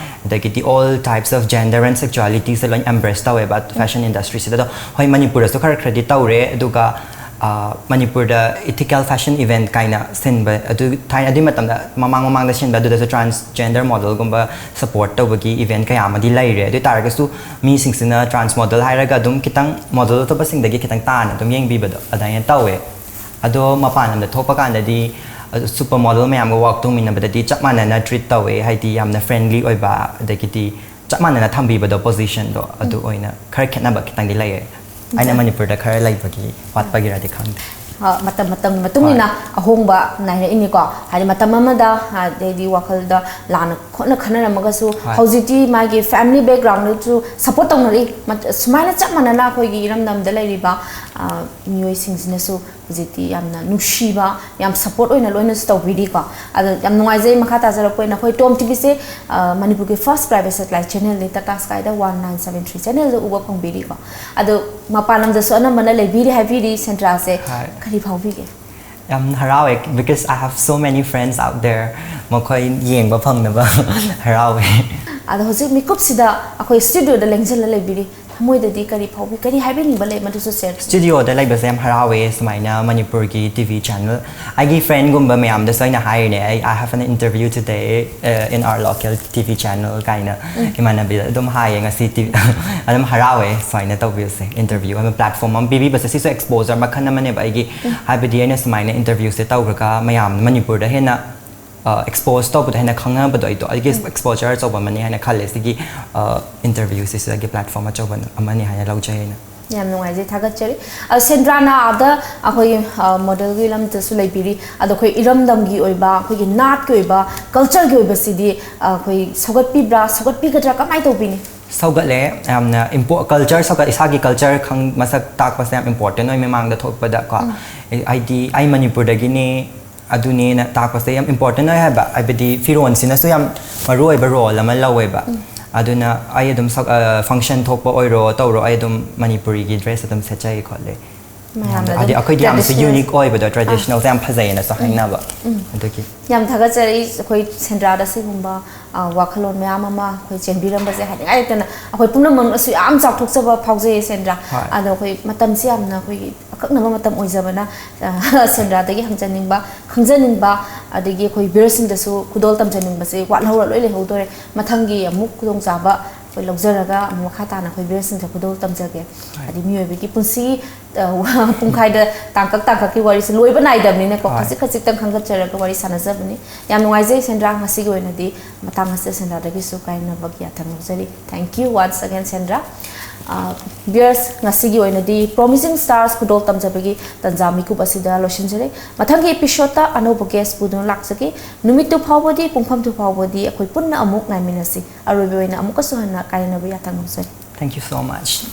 ꯑꯗꯒꯤꯗꯤ all types of gender and sexualityꯁꯦ ꯂꯣꯏ ꯑꯦꯝꯕ꯭ꯔꯦꯁ ꯇꯧꯋꯦꯕ ꯐꯦꯁꯟ ꯏꯟꯗꯁꯇ꯭ꯔꯤꯁꯤꯗ꯫ ꯑꯗꯣ ꯍꯣꯏ, ꯃꯅꯤꯄꯨꯔꯗꯁꯨ ꯈꯔ ꯈꯔꯗꯤ ꯇꯧꯔꯦ, ꯑꯗꯨꯒ ꯑ, ꯃꯅꯤꯄꯨꯔꯗ ꯏꯊꯤꯀꯦꯜ ꯐꯦꯁꯟ ꯏꯚꯦꯟꯠ ꯀꯥꯏꯅ ꯁꯤꯟꯕ, ꯑꯗꯨ ꯊꯥꯏꯅ, ꯑꯗꯨꯒꯤ ꯃꯇꯝꯗ, ꯃꯃꯥꯡ ꯃꯃꯥꯡꯗ ꯁꯤꯟꯕ, ꯑꯗꯨꯗꯁꯨ ꯇ꯭ꯔꯥꯟꯁꯖꯦꯟꯗꯔ ꯃꯣꯗꯦꯜꯒꯨꯝꯕ ꯁꯄꯣꯔꯠ ꯇꯧꯕꯒꯤ ꯏꯚꯦꯟꯠ ꯀꯌꯥ ꯑꯃꯗꯤ ꯂꯩꯔꯦ꯫ ꯑꯗꯨ ꯑꯣꯏ ꯇꯥꯔꯒꯁꯨ ꯃꯤꯁꯤꯡꯁꯤꯅ ꯇ꯭ꯔꯥꯟꯁ ꯃꯣꯗꯦꯜ ꯍꯥꯏꯔꯒ ꯑꯗꯨꯝ ꯈꯤꯇꯪ ꯃꯣꯗꯦꯜ ꯑꯇꯣꯞꯄꯁꯤꯡꯗꯒꯤ ꯈꯤꯇꯪ ꯇꯥꯅ ꯑꯗꯨꯝ ꯌꯦꯡꯕꯤꯕꯗꯣ ꯑꯗꯨꯃꯥꯏꯅ ꯇꯧꯋꯦ꯫ ꯑꯗꯣ ꯃꯄꯥꯟ ꯂꯝꯗ ꯊꯣꯛꯄ ꯀꯥꯟꯗꯗꯤ ꯁꯨꯄꯔ ꯃꯣꯗꯦꯜ ꯃꯌꯥꯝꯒ ꯋꯥꯛ ꯇꯧꯃꯤꯟꯅꯕꯗꯗꯤ ꯆꯞ ꯃꯥꯟꯅꯅ ꯇ꯭ꯔꯤꯠ ꯇꯧꯋꯦ, ꯍꯥꯏꯗꯤ ꯌꯥꯝꯅ ꯐ꯭ꯔꯦꯟꯂꯤ ꯑꯣꯏꯕ, ꯑꯗꯒꯤꯗꯤ ꯆꯞ ꯃꯥꯟꯅꯅ ꯊꯝꯕꯤꯕꯗꯣ ꯄꯣꯖꯤꯁꯟꯗꯣ, ꯑꯗꯨ ꯑꯣꯏꯅ ꯈꯔ ꯈꯦꯠꯅꯕ ꯈꯤꯇꯪꯗꯤ ꯂꯩꯌꯦ꯫ ꯑꯩꯅ ꯃꯅꯤꯄꯨꯔꯗ ꯈꯔ ꯂꯩꯕꯒꯤ ꯋꯥꯠꯄꯒꯤꯔꯗꯤ ꯈꯪꯗꯦ꯫ ꯑ, ꯃꯇꯝ ꯃꯇꯝꯒꯤ ꯃꯇꯨꯡ ꯏꯟꯅ ꯑꯍꯣꯡꯕ ꯅꯥꯏꯔꯛꯏꯅꯤꯀꯣ꯫ ꯍꯥꯏꯗꯤ ꯃꯇꯝ ꯑꯃꯗ, ꯑ, ꯍꯥꯏꯗꯤ ꯋꯥꯈꯜꯗ ꯂꯥꯟꯅ ꯈꯣꯠꯅ ꯈꯟꯅꯔꯝꯃꯒꯁꯨ, ꯍꯣꯏ꯫ ꯍꯧꯖꯤꯛꯇꯤ ꯃꯥꯒꯤ ꯐꯦꯃꯤꯂꯤ ꯕꯦꯛꯒ꯭ꯔꯥꯎꯟꯗꯁꯨ ꯁꯄꯣꯔꯠ ꯇꯧꯅꯔꯛꯏ꯫ ꯃꯠ-, ꯁꯨꯃꯥꯏꯅ ꯆꯞ ꯃꯥꯟꯅꯅ ꯑꯩꯈꯣꯏꯒꯤ ꯏꯔꯝꯗꯝꯗ ꯂꯩꯔꯤꯕ, ꯑ, ꯃꯤꯑꯣꯏꯁꯤꯡꯁꯤꯅꯁꯨ ꯍꯧꯖꯤꯛꯇꯤ ꯌꯥꯝꯅ ꯅꯨꯡꯁꯤꯕ, ꯌꯥꯝ ꯁꯄꯣꯔꯠ ꯑꯣꯏꯅ ꯂꯣꯏꯅꯁꯨ ꯇꯧꯕꯤꯔꯤꯀꯣ꯫ ꯑꯗꯣ ꯌꯥꯝ ꯅꯨꯡꯉꯥꯏꯖꯩ꯫ ꯃꯈꯥ ꯇꯥꯖꯔꯛꯄ ꯑꯣꯏꯅ ꯑꯩꯈꯣꯏ ꯇꯣꯝ ꯇꯤꯚꯤꯁꯦ, ꯑ, ꯃꯅꯤꯄꯨꯔꯒꯤ ꯐꯥꯔꯁ ꯄ꯭ꯔꯥꯏꯚꯦꯠ ꯁꯦꯇꯦꯂꯥꯏꯠ ꯆꯦꯅꯦꯜꯅꯤ, Tata sky one nine seven three ꯆꯦꯅꯦꯜꯗ ꯎꯕ ꯐꯪꯕꯤꯔꯤꯀꯣ꯫ ꯑꯗꯣ ꯃꯄꯥꯟ ꯂꯝꯗꯁꯨ ꯑꯅꯝꯕꯅ ꯂꯩꯕꯤꯔꯤ ꯍꯥꯏꯕꯤꯔꯤ ꯁꯦꯟꯗ꯭ꯔꯥꯁꯦ꯫ ꯍꯣꯏ꯫ ꯀꯔꯤ ꯐꯥꯎꯕꯤꯒꯦ? ꯌꯥꯝ ꯍꯔꯥꯎꯋꯦ, because I have so many friends out there, ꯃꯈꯣꯏ ꯌꯦꯡꯕ ꯐꯪꯅꯕ ꯍꯔꯥꯎꯋꯦ꯫ ꯑꯗꯣ ꯍꯧꯖꯤꯛ ꯃꯤꯀꯨꯞꯁꯤꯗ ꯑꯩꯈꯣꯏ ꯁ꯭ꯇꯨꯗꯤꯑꯣꯗ ꯂꯦꯡꯁꯤꯜꯂ ꯂꯩꯕꯤꯔꯤ, ꯊꯃꯣꯏꯗꯗꯤ ꯀꯔꯤ ꯐꯥꯎꯕꯤ, ꯀꯔꯤ ꯍꯥꯏꯕꯤꯅꯤꯡꯕ ꯂꯩ, ꯃꯗꯨꯁꯨ ꯁꯦꯌꯔ ꯇꯧꯕꯤꯌꯨ꯫ ꯁ꯭ꯇꯨꯗꯤꯑꯣꯗ ꯂꯩꯕꯁꯦ ꯌꯥꯝ ꯍꯔꯥꯎꯋꯦ, ꯁꯨꯃꯥꯏꯅ ꯃꯅꯤꯄꯨꯔꯒꯤ ꯇꯤ ꯚꯤ ꯆꯦꯅꯦꯜ, ꯑꯩꯒꯤ ꯐ꯭ꯔꯦꯟꯒꯨꯝꯕ ꯃꯌꯥꯝꯗꯁꯨ ꯑꯩꯅ ꯍꯥꯏꯔꯤꯅꯦ, ꯑꯩ, "I have an interview today, uh, in our local T V channel" ꯀꯥꯏꯅ ꯏꯃꯥꯟꯅꯕꯤꯗ ꯑꯗꯨꯝ ꯍꯥꯏꯌꯦ ꯉꯁꯤ ꯇꯤ ꯚꯤ꯫ ꯑꯗꯨꯝ ꯍꯔꯥꯎꯋꯦ ꯁꯨꯃꯥꯏꯅ ꯇꯧꯕꯤꯕꯁꯦ, ꯏꯟꯇꯔꯚ꯭ꯌꯨ ꯑꯃ, ꯄ꯭ꯂꯦꯠꯐꯣꯝ ꯑꯃ ꯄꯤꯕꯤꯕꯁꯦ꯫ ꯁꯤꯁꯨ ꯑꯦꯛꯁꯄꯣꯖꯔ ꯃꯈꯜ ꯑꯃꯅꯦꯕ ꯑꯩꯒꯤ, ꯍꯥꯏꯕꯗꯤ ꯑꯩꯅ ꯁꯨꯃꯥꯏꯅ ꯏꯟꯇꯔꯚ꯭ꯌꯨꯁꯦ ꯇꯧꯔꯒ ꯃꯌꯥꯝ ꯃꯅꯤꯄꯨꯔꯗ ꯍꯦꯟꯅ ꯑꯦꯛꯁꯄꯣꯖ ꯇꯧꯕꯗꯣ ꯍꯦꯟꯅ ꯈꯪꯅꯕꯗꯣ ꯑꯩꯗꯣ, ꯑꯩꯒꯤ ꯑꯦꯛꯁꯄꯣꯖꯔ ꯑꯆꯧꯕ ꯑꯃꯅꯤ ꯍꯥꯏꯅ ꯈꯜꯂꯦ ꯁꯤꯒꯤ ꯏꯟꯇꯔꯚ꯭ꯌꯨꯁꯤꯁꯨ ꯑꯩꯒꯤ ꯄ꯭ꯂꯦꯠꯐꯣꯝ ꯑꯆꯧꯕ ꯑꯃꯅꯤ ꯍꯥꯏꯅ ꯂꯧꯖꯩ ꯑꯩꯅ꯫ ꯌꯥꯝ ꯅꯨꯡꯉꯥꯏꯖꯩ, ꯊꯥꯒꯠꯆꯔꯤ꯫ ꯑ, ꯁꯦꯟꯗ꯭ꯔꯥꯅ ꯑꯥꯗ ꯑꯩꯈꯣꯏ, ꯑ, ꯃꯣꯗꯦꯜꯒꯤ ꯂꯝꯗꯁꯨ ꯂꯩꯕꯤꯔꯤ꯫ ꯑꯗꯣ ꯑꯩꯈꯣꯏ ꯏꯔꯝꯗꯝꯒꯤ ꯑꯣꯏꯕ, ꯑꯩꯈꯣꯏꯒꯤ ꯅꯥꯠꯀꯤ ꯑꯣꯏꯕ, ꯀꯜꯆꯔꯒꯤ ꯑꯣꯏꯕꯁꯤꯗꯤ, ꯑ, ꯑꯩꯈꯣꯏ ꯁꯧꯒꯠꯄꯤꯕ꯭ꯔꯥ, ꯁꯧꯒꯠꯄꯤꯒꯗ꯭ꯔꯥ, ꯀꯃꯥꯏꯅ ꯇꯧꯕꯤꯅꯤ? ꯁꯧꯒꯠꯂꯦ꯫ ꯌꯥꯝꯅ ꯏꯝꯄꯣ ꯀꯜꯆꯔ ꯁꯧꯒꯠ ꯏꯁꯥꯒꯤ ꯀꯜꯆꯔ ꯈꯪ ꯃꯁꯛ ꯇꯥꯛꯄꯁꯦ ꯌꯥꯝ ꯏꯝꯄꯣꯔꯇꯦꯟ ꯑꯣꯏ ꯃꯃꯥꯡꯗ ꯊꯣꯛꯄꯗ ꯀꯣ꯫ ꯑꯩ- ꯍꯥꯏꯗꯤ ꯑꯩ ꯃꯅꯤꯄꯨꯔꯗꯒꯤꯅꯦ, ꯑꯗꯨꯅꯦꯅ ꯇꯥꯛꯄꯁꯦ ꯌꯥꯝ ꯏꯝꯄꯣꯔꯇꯦꯟ ꯑꯣꯏ ꯍꯥꯏꯕ꯫ ꯍꯥꯏꯕꯗꯤ ꯐꯤꯔꯣꯟꯁꯤꯅꯁꯨ ꯌꯥꯝ ꯃꯔꯨ ꯑꯣꯏꯕ ꯔꯣꯜ ꯑꯃ ꯂꯧꯋꯦꯕ꯫ ꯑꯗꯨꯅ ꯑꯩ ꯑꯗꯨꯝ ꯐꯪꯁꯟ ꯊꯣꯛꯄ ꯑꯣꯏꯔꯣ ꯇꯧꯔꯣ, ꯑꯩ ꯑꯗꯨꯝ ꯃꯅꯤꯄꯨꯔꯤꯒꯤ ꯗ꯭ꯔꯦꯁ ꯑꯗꯨꯝ ꯁꯦꯠꯆꯩ ꯈꯣꯠꯂꯦ꯫ ꯃꯌꯥꯝꯅ ꯍꯥꯏꯗꯤ ꯑꯗꯨꯝ ꯑꯩꯈꯣꯏꯗꯤ ꯌꯥꯝꯁꯨ traditional ꯌꯨꯅꯤꯛ ꯑꯣꯏꯕꯗꯣ, ꯇ꯭ꯔꯦꯗꯤꯁꯅꯦꯜꯁꯦ ꯌꯥꯝ ꯐꯖꯩꯌꯦꯅꯁꯨ ꯍꯥꯏꯅꯕ꯫ ꯑꯗꯨꯒꯤ ꯌꯥꯝ ꯊꯥꯒꯠꯆꯔꯤ ꯑꯩꯈꯣꯏ ꯁꯦꯟꯗ꯭ꯔꯥꯗ ꯁꯤꯒꯨꯝꯕ, ꯑ, ꯋꯥꯈꯜꯂꯣꯟ ꯃꯌꯥꯝ ꯑꯃ ꯑꯩꯈꯣꯏ ꯆꯦꯟꯕꯤꯔꯝꯕꯁꯦ ꯍꯥꯏꯅꯤꯡꯉꯥꯏ ꯂꯩꯇꯅ꯫ ꯑꯩꯈꯣꯏ ꯄꯨꯝꯅꯃꯛꯅꯁꯨ ꯌꯥꯝ ꯆꯥꯎꯊꯣꯛꯆꯕ ꯐꯥꯎꯖꯩ ꯁꯦꯟꯗ꯭ꯔꯥ꯫ ꯍꯣꯏ꯫ ꯑꯗꯣ ꯑꯩꯈꯣꯏ ꯃꯇꯝꯁꯤ ꯌꯥꯝꯅ ꯑꯩꯈꯣꯏꯒꯤ ꯑꯀꯛꯅꯕ ꯃꯇꯝ ꯑꯣꯏꯖꯕꯅ, ꯑ, ꯁꯦꯟꯗ꯭ꯔꯥꯗꯒꯤ ꯍꯪꯖꯅꯤꯡꯕ, ꯈꯪꯖꯅꯤꯡꯕ, ꯑꯗꯒꯤ ꯑꯩꯈꯣꯏ ꯚꯤꯌꯔꯁꯤꯡꯗꯁꯨ ꯈꯨꯗꯣꯜ ꯇꯝꯖꯅꯤꯡꯕꯁꯦ ꯋꯥꯠꯍꯧꯔ ꯂꯣꯏ ꯂꯩꯍꯧꯗꯣꯔꯦ꯫ ꯃꯊꯪꯒꯤ ꯑꯃꯨꯛ ꯈꯨꯗꯣꯡꯆꯥꯕ ꯑꯩꯈꯣꯏ ꯂꯧꯖꯔꯒ ꯑꯃꯨꯛ ꯃꯈꯥ ꯇꯥꯅ ꯑꯩꯈꯣꯏ ꯚꯤꯌꯔꯁꯤꯡꯗ ꯈꯨꯗꯣꯜ ꯇꯝꯖꯒꯦ꯫ ꯍꯥꯏꯗꯤ ꯃꯤꯑꯣꯏꯕꯒꯤ ꯄꯨꯟꯁꯤ, ꯑ, ꯄꯨꯡꯈꯥꯏꯗ ꯇꯥꯡꯀꯛ ꯇꯥꯡꯀꯛꯀꯤ ꯋꯥꯔꯤꯁꯦ ꯂꯣꯏꯕ ꯅꯥꯏꯗꯕꯅꯤꯅꯀꯣ, ꯍꯣꯏ꯫ ꯈꯖꯤꯛ ꯈꯖꯤꯛꯇꯪ ꯈꯟꯒꯠꯆꯔꯒ ꯋꯥꯔꯤ ꯁꯥꯟꯅꯖꯕꯅꯤ꯫ ꯌꯥꯝ ꯅꯨꯡꯉꯥꯏꯖꯩ ꯁꯦꯟꯗ꯭ꯔꯥ, ꯉꯁꯤꯒꯤ ꯑꯣꯏꯅꯗꯤ ꯃꯇꯥꯡ ꯑꯁꯤꯗ ꯁꯦꯟꯗ꯭ꯔꯥꯗꯒꯤꯁꯨ ꯀꯥꯏꯅꯕꯒꯤ ꯌꯥꯊꯪ ꯂꯧꯖꯔꯤ꯫ Thank you once again ꯁꯦꯟꯗ꯭ꯔꯥ꯫ ꯑ, ꯚꯤꯌꯔꯁ, ꯉꯁꯤꯒꯤ ꯑꯣꯏꯅꯗꯤ Promising Stars ꯈꯨꯗꯣꯜ ꯇꯝꯖꯕꯒꯤ ꯇꯟꯖꯥ ꯃꯤꯀꯨꯞ ꯑꯁꯤꯗ ꯂꯣꯏꯁꯤꯟꯖꯔꯦ꯫ ꯃꯊꯪꯒꯤ ꯑꯦꯄꯤꯁꯣꯗꯇ ꯑꯅꯧꯕ ꯒꯦꯁ ꯄꯨꯗꯨꯅ ꯂꯥꯛꯆꯒꯦ꯫ ꯅꯨꯃꯤꯠꯇꯨ ꯐꯥꯎꯕꯗꯤ, ꯄꯨꯡꯐꯝꯗꯨ ꯐꯥꯎꯕꯗꯤ ꯑꯩꯈꯣꯏ ꯄꯨꯟꯅ ꯑꯃꯨꯛ ꯉꯥꯏꯃꯤꯟꯅꯁꯤ꯫ ꯑꯔꯣꯏꯕ ꯑꯣꯏꯅ ꯑꯃꯨꯛꯀꯁꯨ ꯍꯟꯅ ꯀꯥꯏꯅꯅꯕ ꯌꯥꯊꯪ ꯂꯧꯖꯔꯤ꯫ Thank you so much.